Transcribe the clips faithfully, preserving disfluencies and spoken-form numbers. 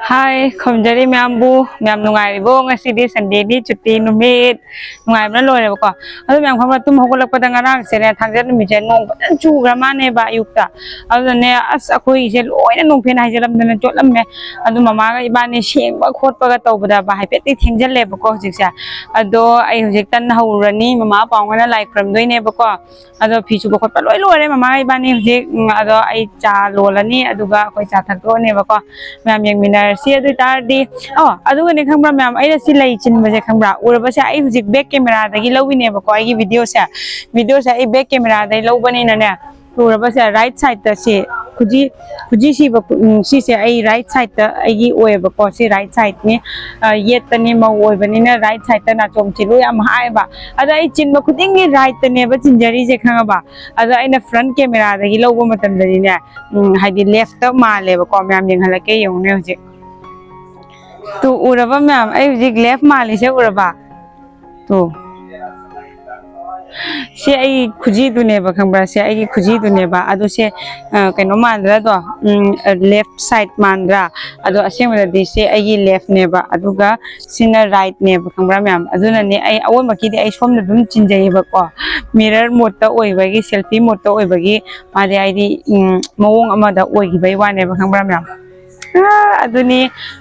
ꯍꯥꯏ, ꯈꯨꯔꯨꯝꯖꯔꯤ ꯃꯌꯥꯝꯕꯨ꯫ ꯃꯌꯥꯝ ꯅꯨꯡꯉꯥꯏꯔꯤꯕꯣ? ꯉꯁꯤꯗꯤ ꯁꯟꯗꯦꯅꯤ, ꯁꯨꯇꯤ ꯅꯨꯃꯤꯠ꯫ ꯅꯨꯡꯉꯥꯏꯕꯅ ꯂꯣꯏꯔꯦꯕꯀꯣ꯫ ꯑꯗꯨ ꯃꯌꯥꯝ ꯈꯪꯕ꯭ꯔꯥ, ꯇꯨꯝ ꯍꯧꯒꯠꯂꯛꯄꯗ ꯉꯔꯥꯡꯁꯦꯅꯦ, ꯊꯥꯡꯖ ꯅꯨꯃꯤꯠꯁꯦ ꯅꯣꯡ ꯐꯖꯅ ꯆꯨꯈ꯭ꯔ ꯃꯥꯅꯦꯕ ꯑꯌꯨꯛꯇ꯫ ꯑꯗꯨꯅꯅꯦ, ꯑꯁ, ꯑꯩꯈꯣꯏꯒꯤꯁꯦ ꯂꯣꯏꯅ ꯅꯣꯡꯐꯦꯟ ꯍꯥꯏꯖꯤꯜꯂꯝꯗꯅ ꯆꯣꯠꯂꯝꯃꯦ꯫ ꯑꯗꯨ ꯃꯃꯥꯒ ꯏꯕꯥꯅꯤ ꯁꯦꯡꯕ ꯈꯣꯠꯄꯒ ꯇꯧꯕꯗꯕ ꯍꯥꯏꯐꯦꯠꯇꯤ ꯊꯦꯡꯖꯤꯜꯂꯦꯕꯀꯣ ꯍꯧꯖꯤꯛꯁꯦ꯫ ꯑꯗꯣ ꯑꯩ ꯍꯧꯖꯤꯛ ꯇꯟ ꯍꯧꯔꯨꯔꯅꯤ, ꯃꯃꯥ ꯄꯥꯎꯅ ꯂꯥꯏ ꯈꯨꯔꯝꯗꯣꯏꯅꯦꯕꯀꯣ꯫ ꯑꯗꯣ ꯐꯤ ꯁꯨꯕ ꯈꯣꯠꯄ ꯂꯣꯏ ꯂꯣꯏꯔꯦ ꯃꯃꯥ ꯏꯕꯥꯅꯤ ꯍꯧꯖꯤꯛ꯫ ꯎꯝ, ꯑꯗꯣ ꯑꯩ ꯆꯥ ꯂꯣꯜꯂꯅꯤ, ꯑꯗꯨꯒ ꯑꯩꯈꯣꯏ ꯆꯥ ꯊꯛꯇꯣꯛꯑꯅꯦꯕꯀꯣ꯫ ꯃꯌꯥꯝ ꯌꯦꯡꯃꯤꯟꯅꯔꯁꯤ꯫ ꯑꯗꯨ ꯑꯣꯏꯇꯥꯔꯗꯤ, ꯑꯣ, ꯑꯗꯨꯒꯅꯦ ꯈꯪꯕ꯭ꯔꯥ ꯃꯌꯥꯝ, ꯑꯩꯅ ꯁꯤ ꯂꯩ ꯆꯤꯟꯕꯁꯦ ꯈꯪꯕ꯭ꯔꯥ? ꯎꯔꯕꯁꯦ ꯑꯩ ꯍꯧꯖꯤꯛ ꯕꯦꯛ ꯀꯦꯃꯦꯔꯥꯗꯒꯤ ꯂꯧꯋꯤꯅꯦꯕꯀꯣ ꯑꯩꯒꯤ ꯚꯤꯗꯤꯑꯣꯁꯦ꯫ ꯚꯤꯗꯤꯑꯣꯁꯦ ꯑꯩ ꯕꯦꯛ ꯀꯦꯃꯦꯔꯥꯗꯒꯤ ꯂꯧꯕꯅꯤꯅꯅꯦ, ꯎꯔꯕꯁꯦ ꯔꯥꯏꯠ ꯁꯥꯏꯗꯠꯇ ꯁꯤ ꯈꯨꯖꯤ, ꯈꯨꯖꯤ ꯁꯤꯕ ꯈꯨ-, ꯎꯝ, ꯁꯤꯁꯦ ꯑꯩ ꯔꯥꯏꯠ ꯁꯥꯏꯗꯠꯇ ꯑꯩꯒꯤ ꯑꯣꯏꯌꯦꯕꯀꯣ꯫ ꯁꯤ ꯔꯥꯏꯠ ꯁꯥꯏꯗꯠꯅꯤ꯫ ꯑ, ꯌꯦꯠꯇꯅꯤ, ꯃꯧ ꯑꯣꯏꯕꯅꯤꯅ ꯔꯥꯏꯠ ꯁꯥꯏꯗꯠꯇ ꯅꯥꯆꯣꯝ ꯆꯤꯜꯂꯨ ꯌꯥꯝ ꯍꯥꯏꯌꯦꯕ꯫ ꯑꯗꯣ ꯑꯩ ꯆꯤꯟꯕ ꯈꯨꯗꯤꯡꯒꯤ ꯔꯥꯏꯠꯇꯅꯦꯕ ꯆꯤꯟꯖꯔꯤꯁꯦ, ꯈꯪꯉꯕ? ꯑꯗꯣ ꯑꯩꯅ ꯐ꯭ꯔꯟ ꯀꯦꯃꯦꯔꯥꯗꯒꯤ ꯂꯧꯕ ꯃꯇꯝꯗꯗꯤꯅꯦ, ꯎꯝ, ꯍꯥꯏꯗꯤ ꯂꯦꯐꯇ ꯃꯥꯜꯂꯦꯕꯀꯣ꯫ ꯃꯌꯥꯝ ꯌꯦꯡꯍꯜꯂꯛꯀꯦ, ꯌꯦꯡꯉꯨꯅꯦ ꯍꯧꯖꯤꯛ꯫ ꯇꯨ ꯎꯔꯕ ꯃꯌꯥꯝ? ꯑꯩ ꯍꯧꯖꯤꯛ ꯂꯦꯐ ꯃꯥꯜꯂꯤꯁꯦ ꯎꯔꯕ? ꯇꯨ꯫ ꯁꯤ ꯑꯩꯒꯤ ꯈꯨꯖꯤꯗꯨꯅꯦꯕ, ꯈꯪꯕ꯭ꯔꯥ? ꯁꯤ ꯑꯩꯒꯤ ꯈꯨꯖꯤꯗꯨꯅꯦꯕ꯫ ꯑꯗꯨ ꯁꯦ, ꯑ, ꯀꯩꯅꯣ ꯃꯥꯟꯗ꯭ꯔꯥ ꯑꯗꯣ? ꯎꯝ, ꯂꯦꯐ ꯁꯥꯏꯗ ꯃꯥꯟꯗ꯭ꯔꯥ? ꯑꯗꯣ ꯑꯁꯦꯡꯕꯗꯗꯤ ꯁꯤ ꯑꯩꯒꯤ ꯂꯦꯐꯅꯦꯕ꯫ ꯑꯗꯨꯒ ꯁꯤꯅ ꯔꯥꯏꯠꯅꯦꯕ, ꯈꯪꯕ꯭ꯔꯥ ꯃꯌꯥꯝ? ꯑꯗꯨꯅꯅꯦ ꯑꯩ ꯑꯑꯣꯟꯕꯀꯤꯗꯤ ꯑꯩ ꯁꯣꯝꯗ ꯑꯗꯨꯝ ꯆꯤꯟꯖꯩꯌꯦꯕꯀꯣ꯫ ꯃꯤꯔꯔ ꯃꯣꯠꯇ ꯑꯣꯏꯕꯒꯤ, ꯁꯦꯜꯐꯤ ꯃꯣꯠꯇ ꯑꯣꯏꯕꯒꯤ ꯃꯥꯗꯤ ꯍꯥꯏꯗꯤ, ꯎꯝ, ꯃꯑꯣꯡ ꯑꯃꯗ ꯑꯣꯏꯈꯤꯕꯩ ꯋꯥꯅꯦꯕ, ꯈꯪꯕ꯭ꯔꯥ ꯃꯌꯥꯝ? ꯑꯥ, ꯑꯗꯨꯅꯤ,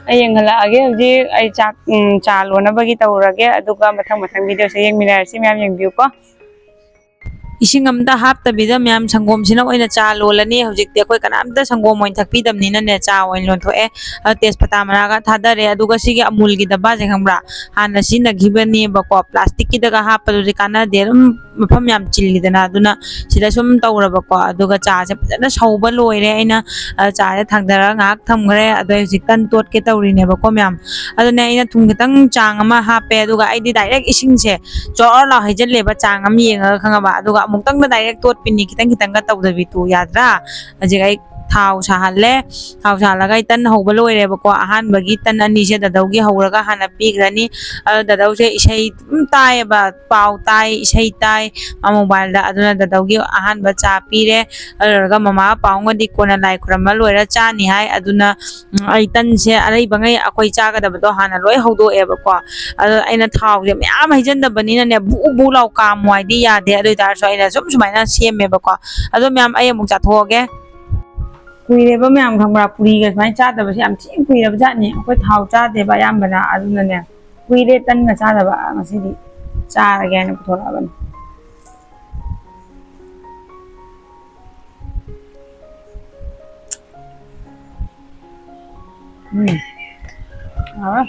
ꯑꯩ ꯌꯦꯡꯍꯜꯂꯛꯑꯒꯦ ꯍꯧꯖꯤꯛ꯫ ꯑꯩ ꯆꯥꯛ, ꯎꯝ, ꯆꯥ ꯂꯣꯟꯅꯕꯒꯤ ꯇꯧꯔꯒꯦ, ꯑꯗꯨꯒ ꯃꯊꯪ ꯃꯊꯪ ꯚꯤꯗꯤꯑꯣꯁꯦ ꯌꯦꯡꯃꯤꯟꯅꯔꯁꯤ꯫ ꯃꯌꯥꯝ ꯌꯦꯡꯕꯤꯌꯨꯀꯣ꯫ ꯏꯁꯤꯡ ꯑꯝꯇ ꯍꯥꯞꯇꯕꯤꯗ ꯃꯌꯥꯝ ꯁꯪꯒꯣꯝꯁꯤꯅ ꯑꯣꯏꯅ ꯆꯥ ꯂꯣꯜꯂꯅꯤ꯫ ꯍꯧꯖꯤꯛꯇꯤ ꯑꯩꯈꯣꯏ ꯀꯅꯥꯝꯇ ꯁꯪꯒꯣꯝ ꯑꯣꯏꯅ ꯊꯛꯄꯤꯗꯕꯅꯤꯅꯅꯦ, ꯆꯥ ꯑꯣꯏꯅ ꯂꯣꯟꯊꯣꯛꯑꯦ꯫ ꯑ, ꯇꯦꯖꯄꯇꯥ ꯃꯅꯥꯒ ꯊꯥꯗꯔꯦ꯫ ꯑꯗꯨꯒ ꯁꯤꯒꯤ ꯑꯃꯨꯜꯒꯤ ꯗꯕꯥꯁꯦ ꯈꯪꯕ꯭ꯔꯥ? ꯍꯥꯟꯅ ꯁꯤꯖꯤꯟꯅꯈꯤꯕꯅꯦꯕꯀꯣ꯫ ꯄ꯭ꯂꯥꯁꯇꯤꯛꯀꯤꯗꯒ ꯍꯥꯞꯄꯗꯨꯗꯤ ꯀꯥꯟꯅꯗꯦ, ꯑꯗꯨꯝ ꯃꯐꯝ ꯌꯥꯝ ꯆꯤꯜꯂꯤꯗꯅ꯫ ꯑꯗꯨꯅ ꯁꯤꯗ ꯁꯨꯝ ꯇꯧꯔꯕꯀꯣ꯫ ꯑꯗꯨꯒ ꯆꯥꯁꯦ ꯐꯖꯅ ꯁꯧꯕ ꯂꯣꯏꯔꯦ꯫ ꯑꯩꯅ, ꯑ, ꯆꯥꯁꯦ ꯊꯥꯡꯗꯔꯒ ꯉꯥꯏꯍꯥꯛ ꯊꯝꯈ꯭ꯔꯦ꯫ ꯑꯗꯣ ꯑꯩ ꯍꯧꯖꯤꯛ ꯇꯟ ꯇꯣꯠꯀꯦ ꯇꯧꯔꯤꯅꯦꯕꯀꯣ ꯃꯌꯥꯝ꯫ ꯑꯗꯨꯅꯦ ꯑꯩꯅ ꯊꯨꯝ ꯈꯤꯇꯪ ꯆꯥꯡ ꯑꯃ ꯍꯥꯞꯄꯦ꯫ ꯑꯗꯨꯒ ꯑꯩꯗꯤ ꯗꯥꯏꯔꯦꯛ ꯏꯁꯤꯡꯁꯦ ꯆꯣꯔ ꯂꯥꯎ ꯍꯩꯖꯤꯜꯂꯦꯕ, ꯆꯥꯡ ꯑꯃ ꯌꯦꯡꯉꯒ, ꯈꯪꯉꯕ? ꯑꯗꯨꯒ ꯑꯃꯨꯛꯇꯪꯗ ꯗꯥꯏꯔꯦꯛ ꯇꯣꯠꯄꯤꯅꯤ, ꯈꯤꯇꯪ ꯈꯤꯇꯪꯒ ꯇꯧꯗꯕꯤ꯫ ꯇꯨ, ꯌꯥꯗ꯭ꯔꯥ? ꯍꯧꯖꯤꯛ ꯑꯩ ꯊꯥꯎ ꯁꯥꯍꯜꯂꯦ꯫ ꯊꯥꯎ ꯁꯥꯍꯜꯂꯒ ꯑꯩ ꯇꯟ ꯍꯧꯕ ꯂꯣꯏꯔꯦꯕꯀꯣ꯫ ꯑꯍꯥꯟꯕꯒꯤ ꯇꯟ ꯑꯅꯤꯁꯦ ꯗꯗꯧꯒꯤ ꯍꯧꯔꯒ ꯍꯥꯟꯅ ꯄꯤꯈ꯭ꯔꯅꯤ꯫ ꯑꯗꯣ ꯗꯗꯧꯁꯦ ꯏꯁꯩ ꯑꯗꯨꯝ ꯇꯥꯏꯌꯦꯕ, ꯄꯥꯎ ꯇꯥꯏ, ꯏꯁꯩ ꯇꯥꯏ ꯃꯥ ꯃꯣꯕꯥꯏꯜꯗ꯫ ꯑꯗꯨꯅ ꯗꯗꯧꯒꯤ ꯑꯍꯥꯟꯕ ꯆꯥ ꯄꯤꯔꯦ꯫ ꯑꯗꯨ ꯂꯣꯏꯔꯒ ꯃꯃꯥ ꯄꯥꯎꯒꯗꯤ ꯀꯣꯟꯅ ꯂꯥꯏ ꯈꯨꯔꯝꯕ ꯂꯣꯏꯔ ꯆꯥꯅꯤ ꯍꯥꯏ꯫ ꯑꯗꯨꯅ, ꯎꯝ, ꯑꯩ ꯇꯟꯁꯦ ꯑꯔꯩꯕꯉꯩ ꯑꯩꯈꯣꯏ ꯆꯥꯒꯗꯕꯗꯣ ꯍꯥꯟꯅ ꯂꯣꯏ ꯍꯧꯗꯣꯛꯑꯦꯕꯀꯣ꯫ ꯑꯗꯣ ꯑꯩꯅ ꯊꯥꯎꯁꯦ ꯃꯌꯥꯝ ꯍꯩꯖꯤꯟꯗꯕꯅꯤꯅꯅꯦ, ꯕꯨ ꯕꯨ ꯂꯥꯎ ꯀꯥꯝꯃꯨ ꯍꯥꯏꯗꯤ ꯌꯥꯗꯦ꯫ ꯑꯗꯨ ꯑꯣꯏꯇꯥꯔꯁꯨ ꯑꯩꯅ ꯁꯨꯝ ꯁꯨꯃꯥꯏꯅ ꯁꯦꯝꯃꯦꯕꯀꯣ꯫ ꯑꯗꯣ ꯃꯌꯥꯝ, ꯑꯩ ꯑꯃꯨꯛ ꯆꯥꯊꯣꯛꯑꯒꯦ꯫ ꯀꯨꯏꯔꯦꯕ ꯃꯌꯥꯝ, ꯈꯪꯕ꯭ꯔꯥ? ꯄꯨꯔꯤꯒ ꯁꯨꯃꯥꯏꯅ ꯆꯥꯗꯕꯁꯦ ꯌꯥꯝ ꯊꯤꯅ ꯀꯨꯏꯔꯕ ꯖꯥꯠꯅꯤ꯫ ꯑꯩꯈꯣꯏ ꯊꯥꯎ ꯆꯥꯗꯦꯕ ꯑꯌꯥꯝꯕꯅ꯫ ꯑꯗꯨꯅꯅꯦ, ꯀꯨꯏꯔꯦ ꯇꯟꯒ ꯆꯥꯗꯕ꯫ ꯉꯁꯤꯗꯤ ꯆꯥꯔꯒꯦ ꯍꯥꯏꯅ ꯄꯨꯊꯣꯔꯛꯑꯕꯅꯤ꯫ ꯎꯝ꯫ ꯍꯥꯎꯔꯦ꯫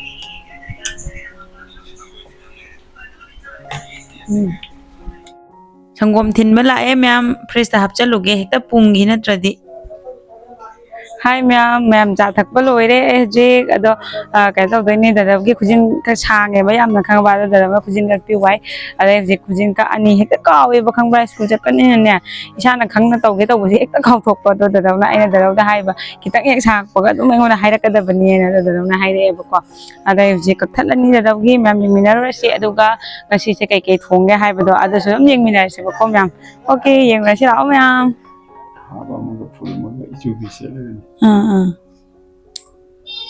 ꯎꯝ꯫ ꯁꯪꯒꯣꯝ ꯊꯤꯟꯕ ꯂꯥꯛꯑꯦ ꯃꯌꯥꯝ, ꯐ꯭ꯔꯤꯖꯇ ꯍꯥꯞꯆꯜꯂꯨꯒꯦ, ꯍꯦꯛꯇ ꯄꯨꯝꯈꯤ ꯅꯠꯇ꯭ꯔꯗꯤ꯫ ꯍꯥꯏ ꯃꯌꯥꯝ, ꯃꯌꯥꯝ ꯆꯥ ꯊꯛꯄ ꯂꯣꯏꯔꯦ ꯑꯩ ꯍꯧꯖꯤꯛ꯫ ꯑꯗꯣ, ꯑ, ꯀꯩꯅꯣ ꯇꯧꯗꯣꯏꯅꯦ, ꯗꯗꯕꯒꯤ ꯈꯨꯖꯤꯟ ꯈꯔ ꯁꯥꯡꯉꯦꯕ ꯌꯥꯝꯅ, ꯈꯪꯉꯕ? ꯑꯗꯣ ꯗꯗꯕꯅ ꯈꯨꯖꯤꯟ ꯀꯛꯄꯤꯌꯨ ꯍꯥꯏ꯫ ꯑꯗꯩ ꯍꯧꯖꯤꯛ ꯈꯨꯖꯤꯟ ꯀꯛꯑꯅꯤ꯫ ꯍꯦꯛꯇ ꯀꯥꯎꯋꯦꯕ, ꯈꯪꯕ꯭ꯔꯥ? ꯁ꯭ꯀꯨꯜ ꯆꯠꯄꯅꯤꯅꯅꯦ, ꯏꯁꯥꯅ ꯈꯪꯅ ꯇꯧꯒꯦ ꯇꯧꯕꯁꯦ ꯍꯦꯛꯇ ꯀꯥꯎꯊꯣꯛꯄ꯫ ꯑꯗꯣ ꯗꯗꯕꯅ, ꯑꯩꯅ ꯗꯗꯕꯗ ꯍꯥꯏꯕ, "ꯈꯤꯇꯪ ꯍꯦꯛ ꯁꯥꯡꯉꯛꯄꯒ ꯑꯗꯨꯝ ꯑꯩꯉꯣꯟꯗ ꯍꯥꯏꯔꯛꯀꯗꯕꯅꯦꯅ", ꯑꯗꯣ ꯗꯗꯕꯅ ꯍꯥꯏꯔꯛꯑꯦꯕꯀꯣ꯫ ꯑꯗꯩ ꯍꯧꯖꯤꯛ ꯀꯛꯊꯠꯂꯅꯤ ꯗꯗꯕꯒꯤ, ꯃꯌꯥꯝ ꯌꯦꯡꯃꯤꯟꯅꯔꯨꯔꯁꯤ꯫ ꯑꯗꯨꯒ ꯉꯁꯤꯁꯦ ꯀꯩꯀꯩ ꯊꯣꯡꯒꯦ ꯍꯥꯏꯕꯗꯣ ꯑꯗꯨꯁꯨ ꯑꯗꯨꯝ ꯌꯦꯡꯃꯤꯟꯅꯔꯁꯤꯕꯀꯣ ꯃꯌꯥꯝ꯫ ꯑꯣꯀꯦ, ꯌꯦꯡꯉꯨꯔꯁꯤ ꯂꯥꯛꯑꯣ ꯃꯌꯥꯝ꯫ ꯍꯥꯞ ꯑꯃꯒ ꯐꯨꯜ ꯑꯃꯒ ꯏꯆꯨꯗꯤ ꯆꯠꯂꯒꯅꯤ꯫ ꯑꯥ, ꯑꯥ꯫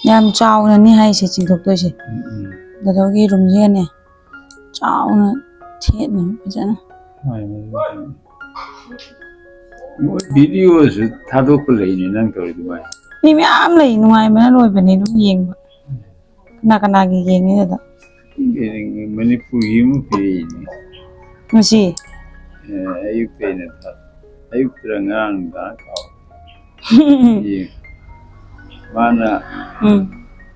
ꯌꯥꯝ ꯆꯥꯎꯅꯅꯤ ꯍꯥꯏꯁꯦ ꯆꯤꯡꯊꯣꯛꯇꯣꯏꯁꯦ꯫ ꯎꯝ, ꯎꯝ꯫ ꯗꯗꯧꯒꯤ ꯔꯨꯝꯁꯤꯒꯅꯦ ꯆꯥꯎꯅ ꯊꯦꯠꯅ ꯐꯖꯅ꯫ ꯍꯣꯏ, ꯍꯣꯏ, ꯍꯣꯏ꯫ ꯃꯣꯏ ꯚꯤꯗꯤꯑꯣꯁꯨ ꯊꯥꯗꯣꯛꯄ ꯂꯩꯅꯦ ꯅꯪ ꯇꯧꯔꯤ ꯑꯗꯨꯃꯥꯏꯅ꯫ ꯃꯤ ꯃꯌꯥꯝ ꯂꯩ, ꯅꯨꯡꯉꯥꯏꯕꯅ ꯂꯣꯏꯕꯅꯦ ꯑꯗꯨꯝ ꯌꯦꯡꯕ꯫ ꯀꯅꯥ ꯀꯅꯥꯒꯤ ꯌꯦꯡꯉꯤꯅꯣꯗꯣ? ꯌꯦꯡꯉꯤ, ꯃꯅꯤꯄꯨꯔꯒꯤ ꯑꯃ ꯄꯤꯔꯛꯏꯅꯦ꯫ ꯉꯁꯤ? ꯑꯦ, ꯑꯌꯨꯛꯇ ꯑꯩꯅ ꯊꯥ-, ꯑꯌꯨꯛꯇꯔ ꯉꯔꯥꯡ ꯅꯨꯡꯗꯥꯡ ꯀꯥꯎ꯫ ꯌꯦꯡ-, ꯃꯥꯅ ꯎꯝ꯫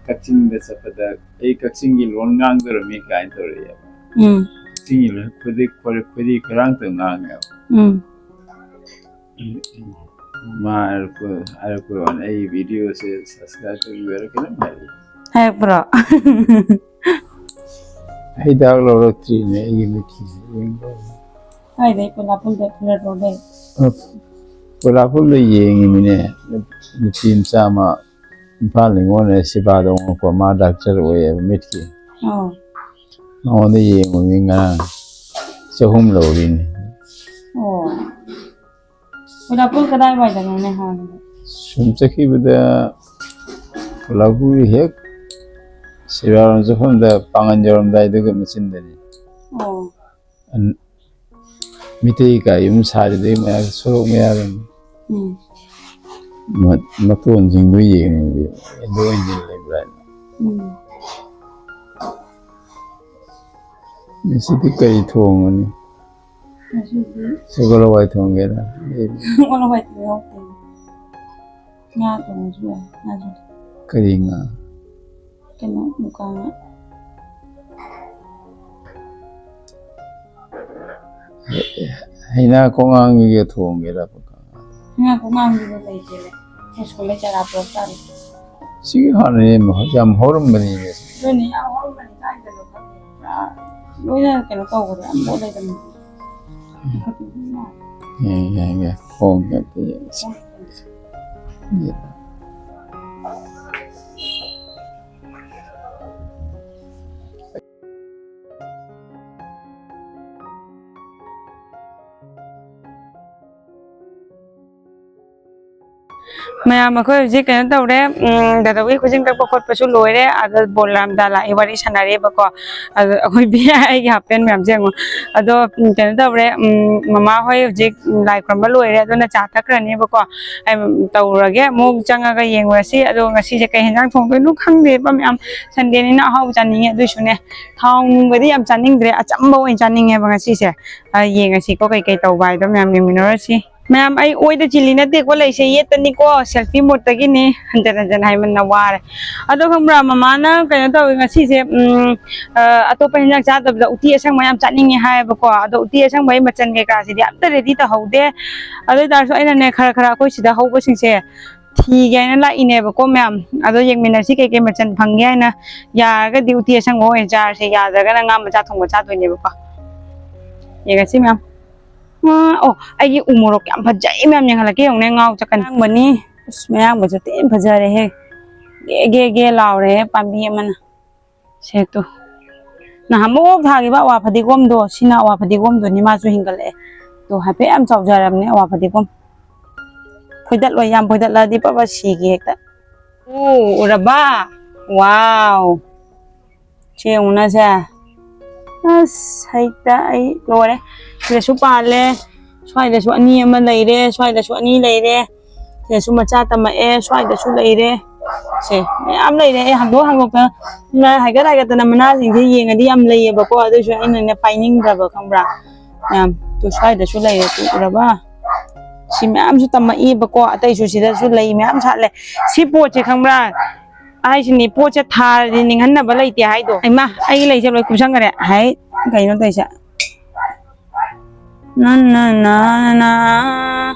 ꯀꯛꯆꯤꯡꯗ ꯆꯠꯄꯗ ꯑꯩ ꯀꯛꯆꯤꯡꯒꯤ ꯂꯣꯟ ꯉꯥꯡꯗꯣꯔꯝꯃꯤ ꯀꯥꯏꯅ ꯇꯧꯔꯛꯑꯦꯕ꯫ ꯎꯝ꯫ ꯀꯛꯆꯤꯡꯒꯤ ꯂꯣꯟ ꯈꯣꯏꯗꯤ, ꯈꯣꯏꯗꯤ, ꯈꯣꯏꯔꯤ ꯈꯣꯏꯔꯥꯡꯇ ꯉꯥꯡꯉꯦꯕ꯫ ꯎꯝ꯫ ꯃꯥ ꯍꯥꯏꯔꯛꯄ, ꯍꯥꯏꯔꯛꯄ ꯋꯥꯅꯤ, "ꯑꯩ ꯚꯤꯗꯤꯑꯣꯁꯦ subscribe ꯇꯧꯕꯤꯌꯨ" ꯍꯥꯏꯔ ꯀꯩꯅꯣꯝ ꯍꯥꯏꯔꯛꯏ꯫ ꯍꯥꯏꯔꯛꯄ꯭ꯔꯣ? ꯍꯤꯗꯥꯛ ꯂꯧꯔꯛꯇ꯭ꯔꯤꯅꯦ ꯑꯩꯒꯤ ꯃꯤꯠꯀꯤꯁꯦ꯫ ꯌꯦꯡꯕ꯫ ꯀꯥꯏꯗꯩ? ꯀꯣꯏꯂꯥꯄꯨꯔꯗ, ꯐꯤꯔꯠ ꯔꯣꯗꯩ? ꯑ, ꯈꯨꯂꯥꯛꯄꯝꯗ ꯌꯦꯡꯉꯤꯃꯤꯅꯦ꯫ ꯅꯨꯄꯤ ꯃꯆꯥ ꯑꯃ ꯏꯝꯐꯥꯜ ꯅꯤꯉꯣꯜꯅꯦ, ꯁꯤꯕꯥꯗ ꯑꯣꯉꯛꯄ, ꯃꯥ ꯗꯥꯛꯇꯔ ꯑꯣꯏꯌꯦꯕ ꯃꯤꯠꯀꯤ꯫ ꯑꯣ꯫ ꯃꯉꯣꯟꯗ ꯌꯦꯡꯉꯨꯃꯤ ꯉꯔꯥꯡ꯫ ꯆꯍꯨꯝ ꯂꯧꯔꯤꯅꯦ꯫ ꯑꯣ꯫ ꯈꯨꯂꯥꯛꯄꯝ ꯀꯗꯥꯏꯋꯥꯏꯗꯅꯣꯅꯦ ꯍꯥꯟꯅꯗꯤ? ꯁꯨꯝ ꯆꯠꯈꯤꯕꯗ ꯈꯨꯂꯥꯛꯄꯝꯒꯤ ꯍꯦꯛ ꯁꯤꯕꯥꯔꯣꯝ ꯆꯠꯐꯝꯗ ꯄꯥꯡꯒꯟ ꯌꯧꯔꯝꯗꯥꯏꯗꯨꯒꯤ ꯃꯆꯤꯟꯗꯅꯤ꯫ ꯑꯣ꯫ ꯑꯟ-, ꯃꯤꯇꯩ ꯀꯥ ꯌꯨꯝ ꯁꯥꯔꯤꯗꯨꯒꯤ ꯃꯌꯥ, ꯁꯣꯔꯣꯛ ꯃꯌꯥꯗꯅꯤ꯫ ꯎꯝ꯫ ꯃ-, ꯃꯇꯣꯟꯁꯤꯡꯗꯨ ꯌꯦꯡꯉꯨꯕ, ꯑꯗꯨ ꯑꯣꯏꯅ ꯂꯩꯕ꯭ꯔꯥ ꯍꯥꯏꯅ꯫ ꯎꯝ꯫ ꯉꯁꯤꯗꯤ ꯀꯔꯤ ꯊꯣꯡꯉꯅꯤ? ꯉꯁꯤꯗꯤ ꯁꯒꯣꯜ ꯍꯋꯥꯏ ꯊꯣꯡꯒꯦꯔꯥ? ꯁꯒꯣꯜ ꯍꯋꯥꯏ ꯊꯣꯡ ꯌꯥꯎꯗꯦ꯫ ꯉꯥ ꯊꯣꯡꯉꯁꯨ ꯌꯥꯏ, ꯉꯥꯁꯨ꯫ ꯀꯔꯤ ꯉꯥ? ꯀꯩꯅꯣ, ꯃꯨꯀꯥ ꯉꯥ꯫ ꯍꯩꯅꯥ ꯀꯣꯉꯥꯡꯒꯤꯒ ꯊꯣꯡꯒꯦꯔꯥ? ꯍꯩꯅꯥ ꯀꯣꯉꯥꯡꯒꯤꯗꯣ ꯂꯩꯇꯦꯅꯦ꯫ ꯑꯩꯈꯣꯏ ꯁ꯭ꯀꯨꯜꯗꯩ ꯆꯥꯔꯥ ꯄꯨꯔꯛ ꯇꯥꯔꯦ꯫ ꯁꯤꯒꯤ ꯍꯥꯟꯅ ꯌꯥꯝ ꯍꯧꯔꯝꯕꯅꯤꯅꯦ꯫ ꯑꯗꯨꯅꯤ, ꯌꯥꯝ ꯍꯧꯔꯝꯕꯅꯤ, ꯀꯥꯏꯗꯅꯣ ꯈꯪꯗꯦ꯫ ꯄꯨꯔꯥ ꯂꯣꯏꯅ ꯀꯩꯅꯣ ꯇꯧꯕꯗ ꯌꯥꯝ ꯄꯣꯠ ꯂꯩꯇꯕꯅꯤ꯫ ꯌꯥꯏ, ꯌꯥꯏ, ꯌꯥꯏ꯫ ꯍꯣꯡꯉꯦ ꯑꯝꯇ ꯌꯦꯡꯁꯤ꯫ ꯃꯌꯥꯝ, ꯑꯩꯈꯣꯏ ꯍꯧꯖꯤꯛ ꯀꯩꯅꯣ ꯇꯧꯔꯦ, ꯎꯝ, ꯗꯥꯗꯥꯒꯤ ꯈꯨꯖꯤꯟ ꯀꯛꯄ ꯈꯣꯠꯄꯁꯨ ꯂꯣꯏꯔꯦ꯫ ꯑꯗ ꯕꯣꯂꯥꯔꯥꯝꯗ ꯂꯥꯛꯑꯦ, ꯋꯥꯔꯤ ꯁꯥꯟꯅꯔꯦꯕꯀꯣ꯫ ꯑꯗ ꯑꯩꯈꯣꯏ ꯕꯤ ꯑꯩꯒꯤ ꯍꯥꯞ ꯄꯦꯟ ꯃꯌꯥꯝꯁꯦ ꯌꯦꯡꯉꯣ꯫ ꯑꯗꯣ, ꯎꯝ, ꯀꯩꯅꯣ ꯇꯧꯔꯦ, ꯎꯝ, ꯃꯃꯥ ꯍꯣꯏ ꯍꯧꯖꯤꯛ ꯂꯥꯏ ꯈꯨꯔꯨꯝꯕ ꯂꯣꯏꯔꯦ, ꯑꯗꯨꯅ ꯆꯥ ꯊꯛꯈ꯭ꯔꯅꯦꯕꯀꯣ꯫ ꯑꯩ ꯇꯧꯔꯒꯦ, ꯑꯃꯨꯛ ꯆꯪꯉꯒ ꯌꯦꯡꯉꯨꯔꯁꯤ꯫ ꯑꯗꯣ ꯉꯁꯤꯁꯦ ꯀꯩ ꯍꯦꯟꯖꯥꯡ ꯊꯣꯡꯗꯣꯏꯅꯣ ꯈꯪꯗꯦꯕ ꯃꯌꯥꯝ꯫ ꯁꯟꯗꯦꯅꯤꯅ ꯑꯍꯥꯎꯕ ꯆꯥꯅꯤꯡꯉꯦ, ꯑꯗꯨꯏꯁꯨꯅꯦ, ꯊꯥꯎ ꯅꯨꯡꯒꯗꯤ ꯌꯥꯝ ꯆꯥꯅꯤꯡꯗ꯭ꯔꯦ, ꯑꯆꯝꯕ ꯑꯣꯏꯅ ꯆꯥꯅꯤꯡꯉꯦꯕ ꯉꯁꯤꯁꯦ꯫ ꯑ, ꯌꯦꯡꯉꯁꯤꯀꯣ, ꯀꯩꯀꯩ ꯇꯧꯕ ꯍꯥꯏꯗꯣ ꯃꯌꯥꯝ ꯌꯦꯡꯃꯤꯟꯅꯔꯁꯤ꯫ ꯃꯌꯥꯝ, ꯑꯩ ꯑꯣꯏꯗ ꯆꯤꯜꯂꯤ ꯅꯠꯇꯦꯀꯣ ꯂꯩꯁꯦ, ꯌꯦꯠꯇꯅꯤꯀꯣ, ꯁꯦꯜꯐꯤ ꯃꯣꯠꯇꯒꯤꯅꯤ꯫ ꯍꯟꯖꯟ ꯍꯟꯖꯟ ꯍꯥꯏꯃꯟꯅ ꯋꯥꯔꯦ꯫ ꯑꯗꯣ ꯈꯪꯕ꯭ꯔꯥ, ꯃꯃꯥꯅ ꯀꯩꯅꯣ ꯇꯧꯋꯤ ꯉꯁꯤꯁꯦ, ꯎꯝ, ꯑ, ꯑꯇꯣꯞꯄ ꯍꯦꯟꯖꯥꯡ ꯆꯥꯗꯕꯗ ꯎꯇꯤ ꯑꯁꯪꯕ ꯌꯥꯝ ꯆꯥꯅꯤꯡꯉꯦ ꯍꯥꯏꯌꯦꯕꯀꯣ꯫ ꯑꯗꯣ ꯎꯇꯤ ꯑꯁꯪꯕꯒꯤ ꯃꯆꯜ ꯀꯩꯀꯥꯁꯤꯗꯤ ꯑꯝꯇ ꯔꯦꯗꯤ ꯇꯧꯍꯧꯗꯦ꯫ ꯑꯗꯨ ꯑꯣꯏ ꯇꯥꯔꯁꯨ ꯑꯩꯅꯅꯦ, ꯈꯔ ꯈꯔ ꯑꯩꯈꯣꯏ ꯁꯤꯗ ꯍꯧꯕꯁꯤꯡꯁꯦ ꯊꯤꯒꯦ ꯍꯥꯏꯅ ꯂꯥꯛꯏꯅꯦꯕꯀꯣ ꯃꯌꯥꯝ꯫ ꯑꯗꯣ ꯌꯦꯡꯃꯤꯟꯅꯁꯤ ꯀꯩꯀꯩ ꯃꯆꯜ ꯐꯪꯒꯦ ꯍꯥꯏꯅ꯫ ꯌꯥꯔꯒꯗꯤ ꯎꯇꯤ ꯑꯁꯪꯕ ꯑꯣꯏꯅ ꯆꯥꯔꯁꯦ, ꯌꯥꯗ꯭ꯔꯒꯅ ꯉꯥ ꯃꯆꯥ ꯊꯣꯡꯕ ꯆꯥꯗꯣꯏꯅꯦꯕꯀꯣ꯫ ꯌꯦꯡꯉꯁꯤ ꯃꯌꯥꯝ꯫ ꯑꯥ, ꯑꯣ, ꯑꯩꯒꯤ ꯎ ꯃꯣꯔꯣꯛ ꯌꯥꯝ ꯐꯖꯩ ꯃꯌꯥꯝ, ꯌꯦꯡꯍꯜꯂꯛꯀꯦ ꯌꯦꯡꯉꯨꯅꯦ, ꯉꯥꯎ ꯆꯠꯀꯅꯤ꯫ ꯑꯉꯥꯡꯕꯅꯤ꯫ ꯑꯁ, ꯃꯌꯥꯡꯕꯁꯨ ꯊꯤꯅ ꯐꯖꯔꯦꯍꯦ꯫ ꯒꯦ ꯒꯦ ꯒꯦ ꯂꯥꯎꯔꯦꯍꯦ ꯄꯥꯝꯕꯤ ꯑꯃꯅ꯫ ꯁꯦ ꯇꯨ꯫ ꯅꯍꯥꯟꯃꯨꯛ ꯊꯥꯈꯤꯕ ꯑꯋꯥ ꯐꯗꯤꯒꯣꯝꯗꯣ, ꯁꯤꯅ ꯑꯋꯥ ꯐꯗꯤꯒꯣꯝꯗꯨꯅꯤ, ꯃꯥꯁꯨ ꯍꯤꯡꯒꯠꯂꯛꯑꯦ꯫ ꯇꯨ, ꯍꯥꯏꯐꯦꯠ ꯌꯥꯝ ꯆꯥꯎꯖꯔꯕꯅꯦ ꯑꯋꯥ ꯐꯗꯤꯒꯣꯝ꯫ ꯐꯣꯏꯗꯠꯂꯣꯏ, ꯌꯥꯝ ꯐꯣꯏꯗꯠꯂꯗꯤ ꯄꯕ ꯁꯤꯒꯦ ꯍꯦꯛꯇ꯫ ꯑꯣ, ꯎꯔꯕ? ꯋꯥꯎ꯫ ꯁꯤ ꯌꯦꯡꯉꯨꯅꯁꯦ꯫ ꯑꯁ, ꯍꯩꯇ ꯑꯩ ꯂꯣꯏꯔꯦ꯫ ꯁꯤꯗꯁꯨ ꯄꯥꯜꯂꯦ, ꯁ꯭ꯋꯥꯏꯗꯁꯨ ꯑꯅꯤ ꯑꯃ ꯂꯩꯔꯦ, ꯁ꯭ꯋꯥꯏꯗꯁꯨ ꯑꯅꯤ ꯂꯩꯔꯦ, ꯁꯤꯗꯁꯨ ꯃꯆꯥ ꯇꯝꯃꯛꯑꯦ, ꯁ꯭ꯋꯥꯏꯗꯁꯨ ꯂꯩꯔꯦ꯫ ꯁꯦ, ꯃꯌꯥꯝ ꯂꯩꯔꯦ꯫ ꯑꯩ ꯍꯥꯡꯗꯣꯛ ꯍꯥꯡꯗꯣꯛꯇꯅ ꯍꯥꯏꯒꯠ ꯍꯥꯏꯒꯠꯇꯅ ꯃꯅꯥꯁꯤꯡꯁꯦ ꯌꯦꯡꯉꯗꯤ ꯌꯥꯝ ꯂꯩꯌꯦꯕꯀꯣ, ꯑꯗꯨꯏꯁꯨ ꯑꯩꯅꯅꯦ ꯄꯥꯏꯅꯤꯡꯗ꯭ꯔꯕ, ꯈꯪꯕ꯭ꯔꯥ? ꯃꯌꯥꯝ, ꯇꯨ ꯁ꯭ꯋꯥꯏꯗꯁꯨ ꯂꯩꯔꯦ, ꯇꯨ ꯎꯔꯕ? ꯁꯤ ꯃꯌꯥꯝꯁꯨ ꯇꯝꯃꯛꯏꯕꯀꯣ, ꯑꯇꯩꯁꯨ ꯁꯤꯗꯁꯨ ꯂꯩ ꯃꯌꯥꯝ ꯁꯥꯠꯂꯦ꯫ ꯁꯤ ꯄꯣꯠꯁꯦ ꯈꯪꯕ꯭ꯔꯥ? ꯍꯥꯏꯁꯤꯅꯤ, ꯄꯣꯠꯁꯦ ꯊꯥꯔꯗꯤ ꯅꯤꯡꯍꯟꯅꯕ ꯂꯩꯇꯦ ꯍꯥꯏꯗꯣ꯫ ꯏꯃꯥ, ꯑꯩꯒꯤ ꯂꯩꯁꯦ ꯂꯣꯏ ꯀꯨꯞꯁꯟꯈꯔꯦ꯫ ꯍꯥꯏ, ꯀꯩꯅꯣ ꯇꯧꯔꯤꯁꯦ? ꯅ, ꯅ, ꯅ, ꯅ, ꯅ꯫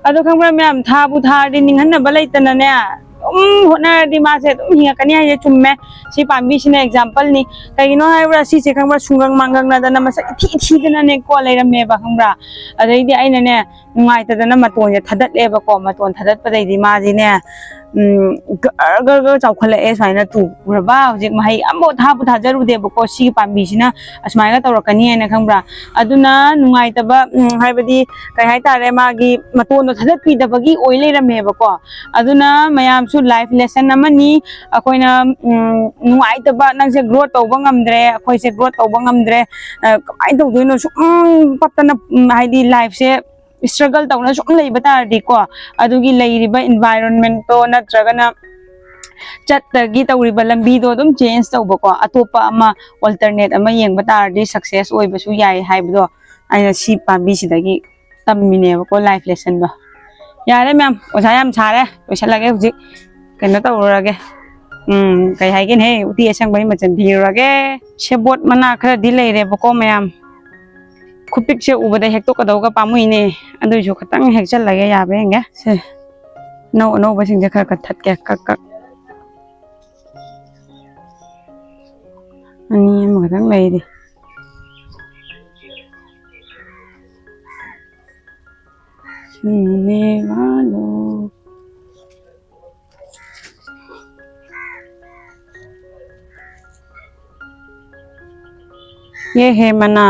ꯑꯗꯣ ꯈꯪꯕ꯭ꯔꯥ ꯃꯌꯥꯝ, ꯊꯥꯕꯨ ꯊꯥꯔꯗꯤ ꯅꯤꯡꯍꯟꯅꯕ ꯂꯩꯇꯅꯅꯦ, ꯑꯗꯨꯝ ꯍꯣꯠꯅꯔꯗꯤ ꯃꯥꯁꯦ ꯑꯗꯨꯝ ꯍꯤꯡꯉꯛꯀꯅꯤ ꯍꯥꯏꯁꯦ ꯆꯨꯝꯃꯦ꯫ ꯁꯤ ꯄꯥꯝꯕꯤꯁꯤꯅ ꯑꯦꯛꯖꯥꯝꯄꯜꯅꯤ꯫ ꯀꯩꯒꯤꯅꯣ ꯍꯥꯏꯕ꯭ꯔꯥ, ꯁꯤꯁꯦ ꯈꯪꯕ꯭ꯔꯥ, ꯁꯨꯡꯒꯪ ꯃꯥꯡꯒꯪꯅꯗꯅ ꯃꯁꯛ ꯏꯊꯤ ꯊꯤꯗꯅꯅꯦꯀꯣ ꯂꯩꯔꯝꯃꯦꯕ, ꯈꯪꯕ꯭ꯔꯥ? ꯑꯗꯩꯗꯤ ꯑꯩꯅꯅꯦ, ꯅꯨꯡꯉꯥꯏꯇꯗꯅ ꯃꯇꯣꯟꯁꯦ ꯊꯥꯗꯠꯂꯦꯕꯀꯣ꯫ ꯃꯇꯣꯟ ꯊꯥꯗꯠꯄꯗꯩꯗꯤ ꯃꯥꯁꯤꯅꯦ, ꯎꯝ, ꯒꯔ ꯒꯔ ꯒꯔ ꯆꯥꯎꯈꯠꯂꯛꯑꯦ꯫ ꯁꯨꯃꯥꯏꯅ ꯇꯨ ꯎꯔꯕ? ꯍꯧꯖꯤꯛ ꯃꯍꯩ ꯑꯃꯐꯥꯎ ꯊꯥꯕꯨ ꯊꯥꯖꯔꯨꯗꯦꯕꯀꯣ, ꯁꯤꯒꯤ ꯄꯥꯝꯕꯤꯁꯤꯅ ꯑꯁꯨꯃꯥꯏꯅ ꯇꯧꯔꯛꯀꯅꯤ ꯍꯥꯏꯅ, ꯈꯪꯕ꯭ꯔꯥ? ꯑꯗꯨꯅ ꯅꯨꯡꯉꯥꯏꯇꯕ, ꯎꯝ, ꯍꯥꯏꯕꯗꯤ ꯀꯩ ꯍꯥꯏꯇꯥꯔꯦ, ꯃꯥꯒꯤ ꯃꯇꯣꯟꯗꯣ ꯊꯥꯗꯠꯄꯤꯗꯕꯒꯤ ꯑꯣꯏ ꯂꯩꯔꯝꯃꯦꯕꯀꯣ꯫ ꯑꯗꯨꯅ ꯃꯌꯥꯝꯁꯨ life lesson ꯑꯃꯅꯤ꯫ ꯑꯩꯈꯣꯏꯅ, ꯎꯝ, ꯅꯨꯡꯉꯥꯏꯇꯕ, ꯅꯪꯁꯦ growth ꯇꯧꯕ ꯉꯝꯗ꯭ꯔꯦ, ꯑꯩꯈꯣꯏꯁꯦ growth ꯇꯧꯕ ꯉꯝꯗ꯭ꯔꯦ, ꯑ, ꯀꯃꯥꯏꯅ ꯇꯧꯗꯣꯏꯅꯣ? ꯁꯨꯝ ꯄꯠꯇꯅ, ꯎꯝ, ꯍꯥꯏꯗꯤ life ꯁꯦ struggle ꯇꯧꯅ ꯁꯨꯝ ꯂꯩꯕ ꯇꯥꯔꯗꯤꯀꯣ, ꯑꯗꯨꯒꯤ ꯂꯩꯔꯤꯕ environment ꯇꯣ ꯅꯠꯇ꯭ꯔꯒꯅ ꯆꯠꯇꯒꯤ ꯇꯧꯔꯤꯕ ꯂꯝꯕꯤꯗꯣ ꯑꯗꯨꯝ change ꯇꯧꯕꯀꯣ, ꯑꯇꯣꯞꯄ ꯑꯃ, alternate ꯑꯃ ꯌꯦꯡꯕ ꯇꯥꯔꯗꯤ success ꯑꯣꯏꯕꯁꯨ ꯌꯥꯏ ꯍꯥꯏꯕꯗꯣ ꯑꯩꯅ ꯁꯤ ꯄꯥꯝꯕꯤꯁꯤꯗꯒꯤ ꯇꯝꯃꯤꯅꯦꯕꯀꯣ, life lesson ꯗꯣ꯫ ꯌꯥꯔꯦ ꯃꯌꯥꯝ, ꯑꯣꯖꯥ ꯌꯥꯝ ꯁꯥꯔꯦ, ꯂꯣꯏꯁꯤꯜꯂꯒꯦ ꯍꯧꯖꯤꯛ꯫ ꯀꯩꯅꯣ ꯇꯧꯔꯨꯔꯒꯦ꯫ ꯎꯝ, ꯀꯩ ꯍꯥꯏꯒꯦꯅꯦ, ꯎꯇꯤ ꯑꯁꯪꯕꯒꯤ ꯃꯆꯜ ꯊꯤꯔꯨꯔꯒꯦ꯫ ꯁꯦꯕꯣꯠ ꯃꯅꯥ ꯈꯔꯗꯤ ꯂꯩꯔꯦꯕꯀꯣ ꯃꯌꯥꯝ꯫ ꯈꯨꯄꯤꯛꯁꯦ ꯎꯕꯗ ꯍꯦꯛꯇꯣꯛꯀꯗꯧꯒ ꯄꯥꯝꯃꯨꯏꯅꯦ꯫ ꯑꯗꯨꯏꯁꯨ ꯈꯤꯇꯪ ꯍꯦꯛꯆꯜꯂꯒꯦ, ꯌꯥꯕ꯭ꯔꯥ ꯌꯦꯡꯒꯦ꯫ ꯁꯦ, ꯑꯅꯧ ꯑꯅꯧꯕꯁꯤꯡꯁꯦ ꯈꯔ ꯈꯔ ꯊꯠꯀꯦ, ꯀꯛ ꯀꯛ꯫ ꯑꯅꯤ ꯑꯃꯈꯛꯇꯪ ꯂꯩꯔꯤ꯫ ꯄꯤꯅꯦ ꯋꯥꯂꯣ꯫ ꯌꯦ ꯍꯦ ꯃꯅꯥ꯫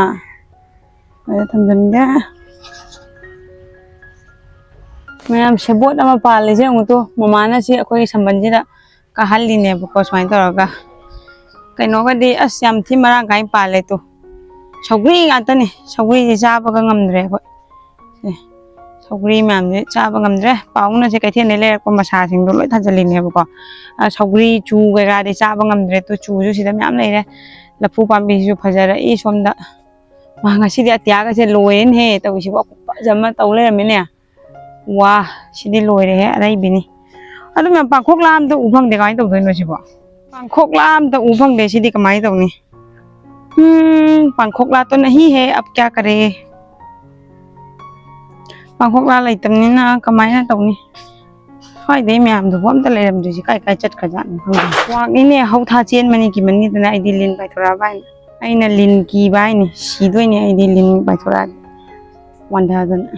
ꯑꯗ ꯊꯝꯖꯤꯟꯒꯦ꯫ ꯃꯌꯥꯝ ꯁꯦꯕꯣꯠ ꯑꯃ ꯄꯥꯜꯂꯤꯁꯦ ꯑꯃꯨꯛꯇꯣ, ꯃꯃꯥꯅ ꯁꯤ ꯑꯩꯈꯣꯏꯒꯤ ꯁꯝꯕꯜꯁꯤꯗ ꯀꯥꯍꯜꯂꯤꯅꯦꯕꯀꯣ, ꯁꯨꯃꯥꯏꯅ ꯇꯧꯔꯒ꯫ ꯀꯩꯅꯣꯒꯗꯤ ꯑꯁ ꯌꯥꯝ ꯊꯤ ꯃꯔꯥꯡ ꯀꯥꯏꯅ ꯄꯥꯜꯂꯦ ꯇꯨ꯫ ꯁꯧꯒ꯭ꯔꯤ ꯉꯥꯛꯇꯅꯤ, ꯁꯧꯒ꯭ꯔꯤꯁꯦ ꯆꯥꯕꯒ ꯉꯝꯗ꯭ꯔꯦ ꯑꯩꯈꯣꯏ꯫ ꯁꯦ, ꯁꯧꯒ꯭ꯔꯤ ꯃꯌꯥꯝꯁꯦ ꯆꯥꯕ ꯉꯝꯗ꯭ꯔꯦ꯫ ꯄꯥꯎꯅꯁꯦ ꯀꯩꯊꯦꯜꯗꯩ ꯂꯩꯔꯛꯄ ꯃꯁꯥꯁꯤꯡꯗꯣ ꯂꯣꯏ ꯊꯥꯖꯤꯜꯂꯤꯅꯦꯕꯀꯣ꯫ ꯑ, ꯁꯧꯒ꯭ꯔꯤ ꯆꯨ ꯀꯩꯀꯥꯗꯤ ꯆꯥꯕ ꯉꯝꯗ꯭ꯔꯦ꯫ ꯇꯨ ꯆꯨꯁꯨ ꯁꯤꯗ ꯃꯌꯥꯝ ꯂꯩꯔꯦ꯫ ꯂꯐꯨ ꯄꯥꯝꯕꯤꯁꯤꯁꯨ ꯐꯖꯔꯛꯏ ꯁꯣꯝꯗ꯫ ꯃꯥ, ꯉꯁꯤꯗꯤ ꯑꯇꯤꯌꯥꯒꯁꯦ ꯂꯣꯏꯔꯦꯅꯦꯍꯦ ꯇꯧꯔꯤꯁꯤꯕꯣ꯫ ꯈꯨꯐꯖ ꯑꯃ ꯇꯧ ꯂꯩꯔꯝꯃꯦꯅꯦ꯫ ꯋꯥ, ꯁꯤꯗꯤ ꯂꯣꯏꯔꯦꯍꯦ, ꯑꯔꯩꯕꯤꯅꯤ꯫ ꯑꯗꯨ ꯃꯌꯥꯝ ꯄꯥꯡꯈꯣꯛꯂꯥ ꯑꯝꯇ ꯎ ꯐꯪꯗꯦ꯫ ꯀꯃꯥꯏꯅ ꯇꯧꯗꯣꯏꯅꯣ ꯁꯤꯕꯣ? ꯄꯥꯡꯈꯣꯛꯂꯥ ꯑꯝꯇ ꯎ ꯐꯪꯗꯦ꯫ ꯁꯤꯗꯤ ꯀꯃꯥꯏꯅ ꯇꯧꯅꯤ? ꯎꯝ, ꯄꯥꯡꯈꯣꯛꯂꯥ ꯇꯣ ꯅꯍꯤ ꯍꯦ, ꯑꯕ ꯀꯌꯥ ꯀꯔꯦ? ꯄꯥꯡꯈꯣꯛꯂꯥ ꯂꯩꯇꯕꯅꯤꯅ ꯀꯃꯥꯏꯅ ꯇꯧꯅꯤ? ꯁ꯭ꯋꯥꯏꯗꯩ ꯃꯌꯥꯝꯗꯨꯕꯨ ꯑꯝꯇ ꯂꯩꯔꯝꯗ꯭ꯔꯤꯁꯤ ꯀꯥꯏ ꯀꯥꯏ ꯆꯠꯈ꯭ꯔꯖꯥꯠꯅꯣ ꯈꯪꯗꯦ꯫ ꯀ꯭ꯋꯥꯛꯅꯤꯅꯦ, ꯍꯧ ꯊꯥ ꯆꯦꯟꯕꯅꯤ ꯀꯤꯃꯟꯒꯤꯗꯅ ꯑꯩꯗꯤ ꯂꯤꯟ ꯄꯥꯏꯊꯣꯔꯛꯑꯕ ꯍꯥꯏꯅ꯫ ꯑꯩꯅ ꯂꯤꯟ ꯀꯤꯕ ꯍꯥꯏꯅꯤ, ꯁꯤꯗꯣꯏꯅꯦ ꯑꯩꯗꯤ ꯂꯤꯟ ꯄꯥꯏꯊꯣꯔꯛꯑꯗꯤ꯫ ꯋꯥꯟꯊꯗꯅ꯫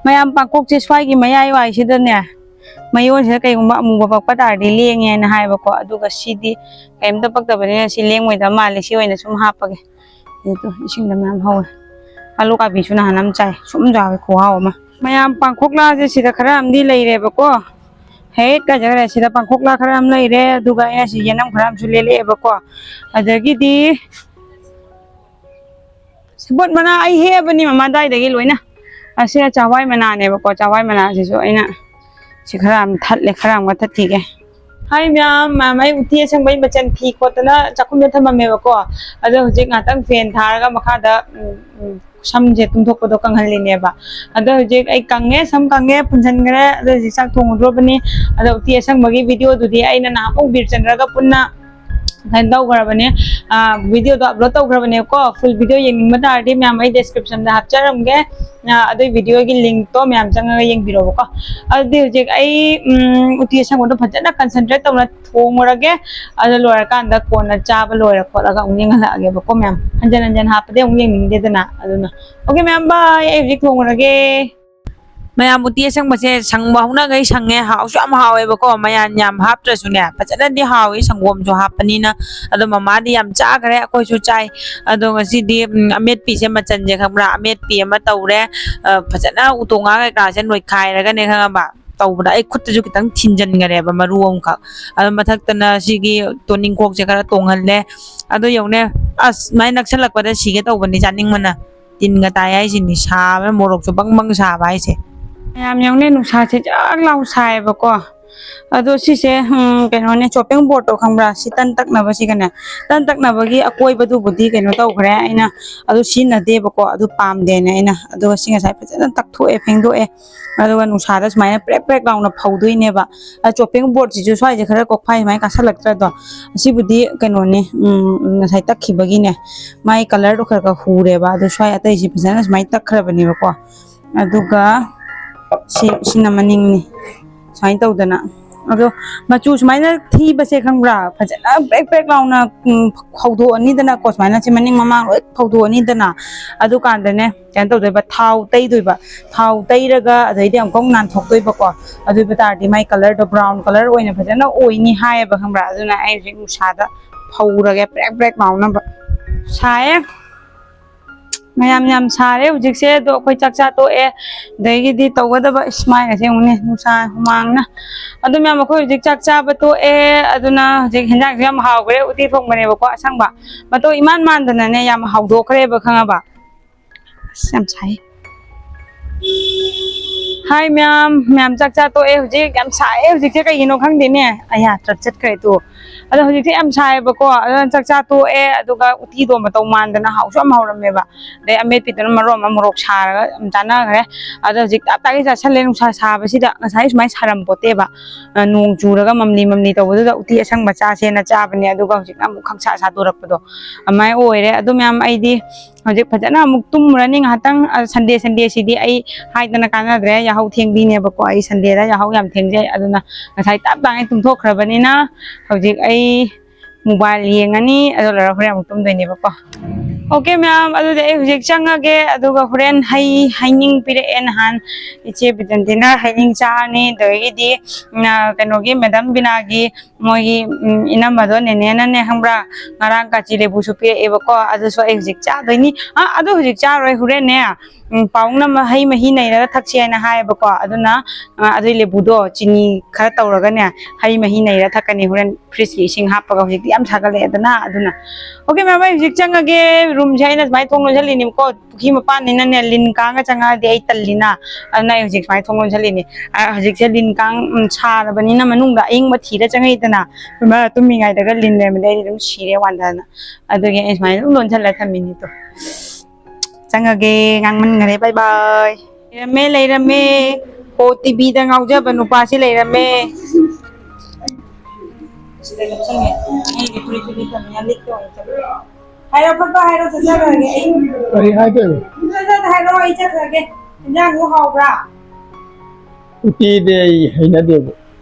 ꯃꯌꯥꯝ ꯄꯥꯡꯈꯣꯛꯁꯦ ꯁ꯭ꯋꯥꯏꯒꯤ ꯃꯌꯥꯏ ꯋꯥꯏꯁꯤꯗꯅꯦ, ꯃꯌꯣꯟꯁꯤꯗ ꯀꯩꯒꯨꯝꯕ ꯑꯃꯨꯕ ꯄꯛꯄ ꯇꯥꯔꯗꯤ ꯂꯦꯡꯉꯦ ꯍꯥꯏꯅ ꯍꯥꯏꯕꯀꯣ, ꯑꯗꯨꯒ ꯁꯤꯗꯤ ꯀꯩꯝꯇ ꯄꯛꯇꯕꯅꯤꯅ ꯁꯤ ꯂꯦꯡꯉꯣꯏꯗꯕ ꯃꯥꯜꯂꯦ, ꯁꯤ ꯑꯣꯏꯅ ꯁꯨꯝ ꯍꯥꯞꯄꯒꯦ꯫ ꯑꯗꯨ ꯏꯁꯤꯡꯗ ꯃꯌꯥꯝ ꯍꯧꯋꯦ꯫ ꯑꯥꯂꯨ ꯀꯥꯕꯤꯁꯨ ꯅꯍꯥꯟ ꯑꯃ ꯆꯥꯏ, ꯁꯨꯝ ꯆꯥꯎꯋꯦ, ꯈꯨꯍꯥꯎ ꯑꯃ꯫ ꯃꯌꯥꯝ ꯄꯥꯡꯈꯣꯛꯂꯥꯁꯦ ꯁꯤꯗ ꯈꯔ ꯑꯃꯗꯤ ꯂꯩꯔꯦꯕꯀꯣ꯫ ꯍꯦꯛ ꯀꯥꯏꯖꯈ꯭ꯔꯦ꯫ ꯁꯤꯗ ꯄꯥꯡꯈꯣꯛꯂꯥ ꯈꯔ ꯑꯃ ꯂꯩꯔꯦ, ꯑꯗꯨꯒ ꯑꯩꯅ ꯁꯤ ꯌꯦꯅꯝ ꯈꯔ ꯑꯃꯁꯨ ꯂꯦꯜꯂꯛꯑꯦꯕꯀꯣ꯫ ꯑꯗꯒꯤꯗꯤ ꯁꯦꯕꯣꯠ ꯃꯅꯥ ꯑꯩ ꯍꯦꯛꯑꯕꯅꯤ ꯃꯃꯥ ꯑꯗꯥꯏꯗꯒꯤ ꯂꯣꯏꯅ꯫ ꯑꯁꯤꯅ ꯆꯥꯛꯋꯥꯏ ꯃꯅꯥꯅꯦꯕꯀꯣ꯫ ꯆꯥꯛꯋꯥꯏ ꯃꯅꯥꯁꯤꯁꯨ ꯑꯩꯅ ꯁꯤ ꯈꯔ ꯑꯃ ꯊꯠꯂꯦ, ꯈꯔ ꯑꯃꯒ ꯊꯠꯈꯤꯒꯦ꯫ ꯍꯥꯏ ꯃꯌꯥꯝ, ꯃꯌꯥꯝ, ꯑꯩ ꯎꯇꯤ ꯑꯁꯪꯕ ꯑꯩ ꯃꯆꯜ ꯊꯤ ꯈꯣꯠꯇꯅ ꯆꯥꯛꯈꯨꯝꯗ ꯊꯝꯃꯝꯃꯦꯕꯀꯣ꯫ ꯑꯗꯣ ꯍꯧꯖꯤꯛ ꯉꯥꯛꯇꯪ ꯐꯦꯟ ꯊꯥꯔꯒ ꯃꯈꯥꯗ, ꯎꯝ, ꯎꯝ, ꯁꯝꯁꯦ ꯇꯨꯡꯊꯣꯛꯄꯗꯣ ꯀꯪꯍꯜꯂꯤꯅꯦꯕ꯫ ꯑꯗꯣ ꯍꯧꯖꯤꯛ ꯑꯩ ꯀꯪꯉꯦ, ꯁꯝ ꯀꯪꯉꯦ, ꯄꯨꯟꯁꯤꯟꯈ꯭ꯔꯦ꯫ ꯑꯗꯣ ꯍꯧꯖꯤꯛ ꯆꯥꯛ ꯊꯣꯡꯉꯨꯗ꯭ꯔꯣꯕꯅꯤ꯫ ꯑꯗꯣ ꯎꯇꯤ ꯑꯁꯪꯕꯒꯤ ꯚꯤꯗꯤꯑꯣꯗꯨꯗꯤ ꯑꯩꯅ ꯅꯍꯥꯟꯃꯨꯛ ꯕꯤꯔꯆꯟꯗ꯭ꯔꯒ ꯄꯨꯟꯅ ꯀꯩꯅꯣ ꯇꯧꯈ꯭ꯔꯕꯅꯦ, ꯑ, ꯚꯤꯗꯤꯑꯣꯗꯣ ꯑꯞꯂꯣꯗ ꯇꯧꯈ꯭ꯔꯕꯅꯦꯕꯀꯣ꯫ ꯐꯨꯜ ꯚꯤꯗꯤꯑꯣ ꯌꯦꯡꯅꯤꯡꯕ ꯇꯥꯔꯗꯤ ꯃꯌꯥꯝ ꯑꯩ ꯗꯦꯁꯀ꯭ꯔꯤꯞꯁꯟꯗ ꯍꯥꯞꯆꯔꯝꯒꯦ꯫ ꯑ, ꯑꯗꯨꯏ ꯚꯤꯗꯤꯑꯣꯒꯤ ꯂꯤꯡꯛꯇꯣ ꯃꯌꯥꯝ ꯆꯪꯉꯒ ꯌꯦꯡꯕꯤꯔꯣꯕꯀꯣ꯫ ꯑꯗꯨꯗꯤ ꯍꯧꯖꯤꯛ ꯑꯩ, ꯎꯝ, ꯎꯇꯤ ꯑꯁꯪꯕꯗꯣ ꯐꯖꯅ ꯀꯟꯁꯦꯟꯇ꯭ꯔꯦꯠ ꯇꯧꯅ ꯊꯣꯡꯉꯨꯔꯒꯦ꯫ ꯑꯗꯨ ꯂꯣꯏꯔꯀꯥꯟꯗ ꯀꯣꯟꯅ ꯆꯥꯕ ꯂꯣꯏꯔ ꯈꯣꯠꯂꯒ ꯑꯃꯨꯛ ꯌꯦꯡꯍꯜꯂꯛꯑꯒꯦꯕꯀꯣ ꯃꯌꯥꯝ꯫ ꯍꯟꯖꯟ ꯍꯟꯖꯟ ꯍꯥꯞꯄꯗꯤ ꯑꯃꯨꯛ ꯌꯦꯡꯅꯤꯡꯗꯦꯗꯅ꯫ ꯑꯗꯨꯅ, ꯑꯣꯀꯦ ꯃꯌꯥꯝ, ꯕꯥꯏ꯫ ꯑꯩ ꯍꯧꯖꯤꯛ ꯊꯣꯡꯉꯨꯔꯒꯦ꯫ ꯃꯌꯥꯝ ꯎꯇꯤ ꯑꯁꯪꯕꯁꯦ ꯁꯪꯕ ꯍꯧꯅꯈꯩ ꯁꯪꯉꯦ, ꯍꯥꯎꯁꯨ ꯌꯥꯝ ꯍꯥꯎꯋꯦꯕꯀꯣ꯫ ꯃꯌꯥꯟ ꯌꯥꯝ ꯍꯥꯞꯇ꯭ꯔꯁꯨꯅꯦ, ꯐꯖꯅꯗꯤ ꯍꯥꯎꯏ, ꯁꯪꯒꯣꯝꯁꯨ ꯍꯥꯞꯄꯅꯤꯅ꯫ ꯑꯗꯣ ꯃꯃꯥꯗꯤ ꯌꯥꯝ ꯆꯥꯈ꯭ꯔꯦ, ꯑꯩꯈꯣꯏꯁꯨ ꯆꯥꯏ꯫ ꯑꯗꯣ ꯉꯁꯤꯗꯤ ꯎꯝ, ꯑꯃꯦꯠꯄꯤꯁꯦ, ꯃꯆꯜꯁꯦ ꯈꯪꯕ꯭ꯔꯥ, ꯑꯃꯦꯠꯄꯤ ꯑꯃ ꯇꯧꯔꯦ꯫ ꯑ, ꯐꯖꯅ ꯎꯇꯣꯡꯉꯥ ꯀꯩꯀꯥꯁꯦ ꯅꯣꯏꯈꯥꯏꯔꯒꯅꯦ, ꯈꯪꯉꯕ, ꯇꯧꯕꯗ ꯑꯩ ꯈꯨꯠꯇꯁꯨ ꯈꯤꯇꯪ ꯊꯤꯟꯖꯤꯟꯈꯔꯦꯕ, ꯃꯔꯨ ꯑꯃꯈꯛ꯫ ꯑꯗꯣ ꯃꯊꯛꯇꯅ ꯁꯤꯒꯤ ꯇꯣꯅꯤꯡꯈꯣꯛꯁꯦ ꯈꯔ ꯇꯣꯡꯍꯜꯂꯦ꯫ ꯑꯗꯣ ꯌꯦꯡꯉꯨꯅꯦ, ꯑꯁ, ꯁꯨꯃꯥꯏꯅ ꯅꯛꯁꯜꯂꯛꯄꯗ ꯁꯤꯒꯦ ꯇꯧꯕꯅꯤ, ꯆꯥꯅꯤꯡꯕꯅ꯫ ꯇꯤꯟꯒ ꯇꯥꯏ ꯍꯥꯏꯁꯤꯅꯤ, ꯁꯥꯕꯅ, ꯃꯣꯔꯣꯛꯁꯨ ꯕꯪ ꯕꯪ ꯁꯥꯕ ꯍꯥꯏꯁꯦ꯫ ꯃꯌꯥꯝ ꯌꯦꯡꯉꯨꯅꯦ, ꯅꯨꯡꯁꯥꯁꯦ ꯖꯛ ꯂꯥꯎ ꯁꯥꯏꯌꯦꯕꯀꯣ꯫ ꯑꯗꯣ ꯁꯤꯁꯦ, ꯎꯝ, ꯀꯩꯅꯣꯅꯦ, ꯆꯣꯞꯄꯤꯡ ꯕꯣꯔꯗꯇꯣ ꯈꯪꯕ꯭ꯔꯥ? ꯁꯤ ꯇꯟ ꯇꯛꯅꯕꯁꯤꯒꯅꯦ, ꯇꯟ ꯇꯛꯅꯕꯒꯤ ꯑꯀꯣꯏꯕꯗꯨꯕꯨꯗꯤ ꯀꯩꯅꯣ ꯇꯧꯈ꯭ꯔꯦ ꯑꯩꯅ, ꯑꯗꯨ ꯁꯤꯖꯤꯟꯅꯗꯦꯕꯀꯣ, ꯑꯗꯨ ꯄꯥꯝꯗꯦꯅ ꯑꯩꯅ꯫ ꯑꯗꯨꯒ ꯁꯤ ꯉꯁꯥꯏ ꯐꯖꯅ ꯇꯛꯊꯣꯛꯑꯦ, ꯐꯦꯡꯗꯣꯛꯑꯦ꯫ ꯑꯗꯨꯒ ꯅꯨꯡꯁꯥꯗ ꯁꯨꯃꯥꯏꯅ ꯄ꯭ꯔꯦꯛ ꯄ꯭ꯔꯦꯛ ꯂꯥꯎꯅ ꯐꯧꯗꯣꯏꯅꯦꯕ꯫ ꯑ, ꯆꯣꯞꯄꯤꯡ ꯕꯣꯔꯗꯁꯤꯁꯨ ꯁ꯭ꯋꯥꯏꯁꯦ ꯈꯔ ꯀꯣꯛꯐꯥꯏ ꯁꯨꯃꯥꯏꯅ ꯀꯥꯁꯜꯂꯛꯇ꯭ꯔꯗꯣ꯫ ꯑꯁꯤꯕꯨꯗꯤ ꯀꯩꯅꯣꯅꯦ, ꯎꯝ, ꯉꯁꯥꯏ ꯇꯛꯈꯤꯕꯒꯤꯅꯦ, ꯃꯥꯏ ꯀꯂꯔꯗꯣ ꯈꯔ ꯈꯔ ꯍꯨꯔꯦꯕ꯫ ꯑꯗꯨ ꯁ꯭ꯋꯥꯏ ꯑꯇꯩꯁꯤ ꯐꯖꯅ ꯁꯨꯃꯥꯏꯅ ꯇꯛꯈ꯭ꯔꯕꯅꯦꯕꯀꯣ꯫ ꯑꯗꯨꯒ ꯁꯤ, ꯁꯤꯅ ꯃꯅꯤꯡꯅꯤ꯫ ꯁꯨꯃꯥꯏꯅ ꯇꯧꯗꯅ꯫ ꯑꯗꯣ ꯃꯆꯨ ꯁꯨꯃꯥꯏꯅ ꯊꯤꯕꯁꯦ ꯈꯪꯕ꯭ꯔꯥ? ꯐꯖꯅ ꯄ꯭ꯔꯦꯛ ꯄ꯭ꯔꯦꯛ ꯂꯥꯎꯅ, ꯎꯝ, ꯐꯧꯗꯣꯛꯑꯅꯤꯗꯅꯀꯣ꯫ ꯁꯨꯃꯥꯏꯅ ꯁꯤ ꯃꯅꯤꯡ ꯃꯃꯥꯡ ꯂꯣꯏ ꯐꯧꯗꯣꯛꯑꯅꯤꯗꯅ꯫ ꯑꯗꯨꯀꯥꯟꯗꯅꯦ, ꯀꯩꯅꯣ ꯇꯧꯗꯣꯏꯕ, ꯊꯥꯎ ꯇꯩꯗꯣꯏꯕ꯫ ꯊꯥꯎ ꯇꯩꯔꯒ ꯑꯗꯩꯗꯤ ꯑꯃꯨꯛꯀ ꯅꯥꯟꯊꯣꯛꯇꯣꯏꯕꯀꯣ꯫ ꯑꯗꯨ ꯑꯣꯏꯕ ꯇꯥꯔꯗꯤ ꯃꯥꯏ ꯀꯂꯔꯗꯣ ꯕ꯭ꯔꯥꯎꯟ ꯀꯂꯔ ꯑꯣꯏꯅ ꯐꯖꯅ ꯑꯣꯏꯅꯤ ꯍꯥꯏꯌꯦꯕ, ꯈꯪꯕ꯭ꯔꯥ? ꯑꯗꯨꯅ ꯑꯩ ꯍꯧꯖꯤꯛ ꯅꯨꯡꯁꯥꯗ ꯐꯧꯔꯒꯦ, ꯄ꯭ꯔꯦꯛ ꯄ꯭ꯔꯦꯛ ꯂꯥꯎꯅꯕ꯫ ꯁꯥꯏꯌꯦ꯫ ꯃꯌꯥꯝ ꯌꯥꯝ ꯁꯥꯔꯦ ꯍꯧꯖꯤꯛꯁꯦ꯫ ꯑꯗꯣ ꯑꯩꯈꯣꯏ ꯆꯥꯛ ꯆꯥ ꯇꯣꯛꯑꯦ, ꯑꯗꯒꯤꯗꯤ ꯇꯧꯒꯗꯕ, ꯏꯁ, ꯃꯥꯏꯒꯁꯦ ꯌꯦꯡꯉꯨꯅꯦ, ꯅꯨꯡꯁꯥ ꯍꯨꯃꯥꯡꯅ꯫ ꯑꯗꯨ ꯃꯌꯥꯝ, ꯑꯩꯈꯣꯏ ꯍꯧꯖꯤꯛ ꯆꯥꯛ ꯆꯥꯕ ꯇꯣꯛꯑꯦ꯫ ꯑꯗꯨꯅ ꯍꯧꯖꯤꯛ ꯍꯦꯟꯖꯥꯡꯁꯨ ꯌꯥꯝ ꯍꯥꯎꯈ꯭ꯔꯦ, ꯎꯇꯤ ꯊꯣꯡꯕꯅꯦꯕꯀꯣ, ꯑꯁꯪꯕ꯫ ꯃꯇꯧ ꯏꯃꯥꯟ ꯃꯥꯟꯗꯅꯅꯦ, ꯌꯥꯝ ꯍꯥꯎꯗꯣꯛꯈ꯭ꯔꯦꯕ, ꯈꯪꯉꯕ? ꯑꯁ, ꯌꯥꯝ ꯁꯥꯏ꯫ ꯍꯥꯏ ꯃꯌꯥꯝ, ꯃꯌꯥꯝ ꯆꯥꯛ ꯆꯥ ꯇꯣꯛꯑꯦ ꯍꯧꯖꯤꯛ꯫ ꯌꯥꯝ ꯁꯥꯏꯌꯦ ꯍꯧꯖꯤꯛꯁꯦ, ꯀꯩꯒꯤꯅꯣ ꯈꯪꯗꯦꯅꯦ꯫ ꯑꯌꯥ, ꯇ꯭ꯔꯞ ꯆꯠꯈ꯭ꯔꯦ ꯇꯨ꯫ ꯑꯗꯣ ꯍꯧꯖꯤꯛꯁꯦ ꯌꯥꯝ ꯁꯥꯏꯌꯦꯕꯀꯣ꯫ ꯑꯗꯨꯅ ꯆꯥꯛ ꯆꯥ ꯇꯣꯛꯑꯦ, ꯑꯗꯨꯒ ꯎꯇꯤꯗꯣ ꯃꯇꯧ ꯃꯥꯟꯗꯅ ꯍꯥꯎꯁꯨ ꯌꯥꯝ ꯍꯧꯔꯝꯃꯦꯕ꯫ ꯑꯗꯩ ꯑꯃꯦꯠꯄꯤꯗꯨꯅ ꯃꯔꯣꯟ ꯑꯃ ꯃꯣꯔꯣꯛ ꯁꯥꯔꯒ ꯌꯥꯝ ꯆꯥꯟꯅꯈ꯭ꯔꯦ꯫ ꯑꯗꯣ ꯍꯧꯖꯤꯛ ꯇꯞ ꯇꯥꯒꯩ ꯆꯥꯁꯜꯂꯦ ꯅꯨꯡꯁꯥ ꯁꯥꯕꯁꯤꯗ꯫ ꯉꯁꯥꯏ ꯁꯨꯃꯥꯏꯅ ꯁꯥꯔꯝꯄꯣꯠꯇꯦꯕ꯫ ꯑ, ꯅꯣꯡ ꯆꯨꯔꯒ ꯃꯝꯂꯤ ꯃꯝꯂꯤ ꯇꯧꯕꯗꯨꯗ ꯎꯇꯤ ꯑꯁꯪꯕ ꯆꯥꯁꯦꯅ ꯆꯥꯕꯅꯦ, ꯑꯗꯨꯒ ꯍꯧꯖꯤꯛꯅ ꯑꯃꯨꯛ ꯈꯪꯁꯥ ꯁꯥꯗꯣꯔꯛꯄꯗꯣ ꯑꯗꯨꯃꯥꯏꯅ ꯑꯣꯏꯔꯦ꯫ ꯑꯗꯣ ꯃꯌꯥꯝ, ꯑꯩꯗꯤ ꯍꯧꯖꯤꯛ ꯐꯖꯅ ꯑꯃꯨꯛ ꯇꯨꯝꯃꯨꯔꯅꯤ ꯉꯥꯏꯍꯥꯛꯇꯪ꯫ ꯑ, ꯁꯟꯗꯦ, ꯁꯟꯗꯦꯁꯤꯗꯤ ꯑꯩ ꯍꯥꯏꯗꯅ ꯀꯥꯟꯅꯗ꯭ꯔꯦ, ꯌꯥꯍꯧ ꯊꯦꯡꯕꯤꯅꯦꯕꯀꯣ꯫ ꯑꯩ ꯁꯟꯗꯦꯗ ꯌꯥꯍꯧ ꯌꯥꯝ ꯊꯦꯡꯖꯩ, ꯑꯗꯨꯅ ꯉꯁꯥꯏ ꯇꯞ ꯇꯥꯉꯩ ꯇꯨꯝꯊꯣꯛꯈ꯭ꯔꯕꯅꯤꯅ ꯍꯧꯖꯤꯛ ꯑꯩ ꯃꯣꯕꯥꯏꯜ ꯌꯦꯡꯉꯅꯤ, ꯑꯗꯨ ꯂꯣꯏꯔꯒ ꯍꯣꯔꯦꯟ ꯑꯃꯨꯛ ꯇꯨꯝꯗꯣꯏꯅꯦꯕꯀꯣ꯫ ꯑꯣꯀꯦ ꯃꯌꯥꯝ, ꯑꯗꯨꯗꯤ ꯑꯩ ꯍꯧꯖꯤꯛ ꯆꯪꯉꯒꯦ, ꯑꯗꯨꯒ ꯍꯣꯔꯦꯟ ꯍꯩ ꯍꯩꯅꯤꯡ ꯄꯤꯔꯛꯑꯦ ꯅꯍꯥꯟ ꯏꯆꯦ ꯕꯤꯗꯟꯇꯤꯅ, ꯍꯩꯅꯤꯡ ꯆꯥꯔꯅꯤ꯫ ꯑꯗꯒꯤꯗꯤ ꯎꯝ, ꯑ, ꯀꯩꯅꯣꯒꯤ ꯃꯦꯗꯥꯝ ꯕꯤꯅꯥꯒꯤ ꯃꯣꯏꯒꯤ ꯎꯝ, ꯏꯅꯝꯃꯗꯣ ꯅꯦꯅꯦꯅꯅꯦ, ꯈꯪꯕ꯭ꯔꯥ, ꯉꯔꯥꯡ ꯀꯥꯆꯤ ꯂꯦꯕꯨꯁꯨ ꯄꯤꯔꯛꯑꯦꯕꯀꯣ꯫ ꯑꯗꯨꯁꯨ ꯑꯩ ꯍꯧꯖꯤꯛ ꯆꯥꯗꯣꯏꯅꯤ꯫ ꯑ, ꯑꯗꯨ ꯍꯧꯖꯤꯛ ꯆꯥꯔꯣꯏ, ꯍꯣꯔꯦꯟꯅꯦ ꯎꯝ, ꯄꯥꯎꯅ ꯃ-, ꯍꯩ ꯃꯍꯤ ꯅꯩꯔꯒ ꯊꯛꯁꯦ ꯍꯥꯏꯅ ꯍꯥꯏꯌꯦꯕꯀꯣ꯫ ꯑꯗꯨꯅ ꯑ, ꯑꯗꯨꯏ ꯂꯦꯕꯨꯗꯣ ꯆꯤꯅꯤ ꯈꯔ ꯇꯧꯔꯒꯅꯦ ꯍꯩ ꯃꯍꯤ ꯅꯩꯔ ꯊꯛꯀꯅꯤ ꯍꯣꯔꯦꯟ, ꯐ꯭ꯔꯤꯖꯀꯤ ꯏꯁꯤꯡ ꯍꯥꯞꯄꯒ꯫ ꯍꯧꯖꯤꯛꯇꯤ ꯌꯥꯝ ꯁꯥꯒꯠꯂꯛꯑꯦꯗꯅ꯫ ꯑꯗꯨꯅ ꯑꯣꯀꯦ ꯃꯌꯥꯝ, ꯑꯩ ꯍꯧꯖꯤꯛ ꯆꯪꯉꯒꯦ꯫ ꯔꯨꯝꯁꯦ ꯑꯩꯅ ꯁꯨꯃꯥꯏꯅ ꯊꯣꯡ ꯂꯣꯟꯁꯤꯜꯂꯤꯅꯦꯕꯀꯣ, ꯄꯨꯈ꯭ꯔꯤ ꯃꯄꯥꯟꯅꯤꯅꯅꯦ ꯂꯤꯟ ꯀꯥꯡꯒ ꯆꯪꯉꯛꯑꯗꯤ ꯑꯩ ꯇꯜꯂꯤꯅ꯫ ꯑꯗꯨꯅ ꯑꯩ ꯍꯧꯖꯤꯛ ꯁꯨꯃꯥꯏꯅ ꯊꯣꯡ ꯂꯣꯟꯁꯤꯜꯂꯤꯅꯦ꯫ ꯑ, ꯍꯧꯖꯤꯛꯁꯦ ꯂꯤꯟ ꯀꯥꯡ ꯎꯝ, ꯁꯥꯔꯕꯅꯤꯅ ꯃꯅꯨꯡꯗ ꯑꯏꯪꯕ ꯊꯤꯔ ꯆꯪꯉꯛꯏꯗꯅ꯫ ꯏꯃꯥ, ꯇꯨꯝꯃꯤꯉꯩꯗꯒ ꯂꯤꯟ ꯂꯩꯔꯝꯃꯗꯤ ꯑꯩꯗꯤ ꯑꯗꯨꯝ ꯁꯤꯔꯦ ꯋꯥꯟꯗꯅ꯫ ꯑꯗꯨꯒꯤ ꯑꯩ ꯁꯨꯃꯥꯏꯅ ꯑꯗꯨꯝ ꯂꯣꯟꯁꯤꯜꯂ ꯊꯝꯃꯤꯅꯤꯗꯣ꯫ ꯆꯪꯉꯒꯦ, ꯉꯥꯡꯃꯟꯈꯔꯦ, ꯕꯥꯏ ꯕꯥꯏ꯫ ꯂꯩꯔꯝꯃꯦ, ꯂꯩꯔꯝꯃꯦ꯫ ꯑꯣ, ꯇꯤꯚꯤꯗ ꯉꯥꯎꯖꯕ ꯅꯨꯄꯥꯁꯤ ꯂꯩꯔꯝꯃꯦ꯫ ꯁꯤꯗ ꯅꯞꯁꯟꯒꯦ꯫ ꯑꯩꯒꯤ ꯐꯨꯔꯤꯠꯁꯨ ꯂꯤꯠꯇꯕꯅꯤꯅ ꯂꯤꯠꯀꯦ ꯑꯣꯏꯅ ꯆꯠꯂꯦ꯫ ꯍꯥꯏꯔꯣ, ꯐꯠ ꯐꯠ ꯍꯥꯏꯔꯣ, ꯆꯠꯆꯈ꯭ꯔꯒꯦ ꯑꯩ꯫ ꯀꯔꯤ ꯍꯥꯏꯗꯣꯏꯕ? ꯐꯠ ꯐꯠ ꯍꯥꯏꯔꯣ, ꯑꯩ ꯆꯠꯈ꯭ꯔꯒꯦ꯫ ꯏꯟꯖꯥꯡꯗꯣ ꯍꯥꯎꯕ꯭ꯔꯥ? ꯎꯇꯤꯗꯤ ꯑꯩ ꯍꯩꯅꯗꯦꯕ꯫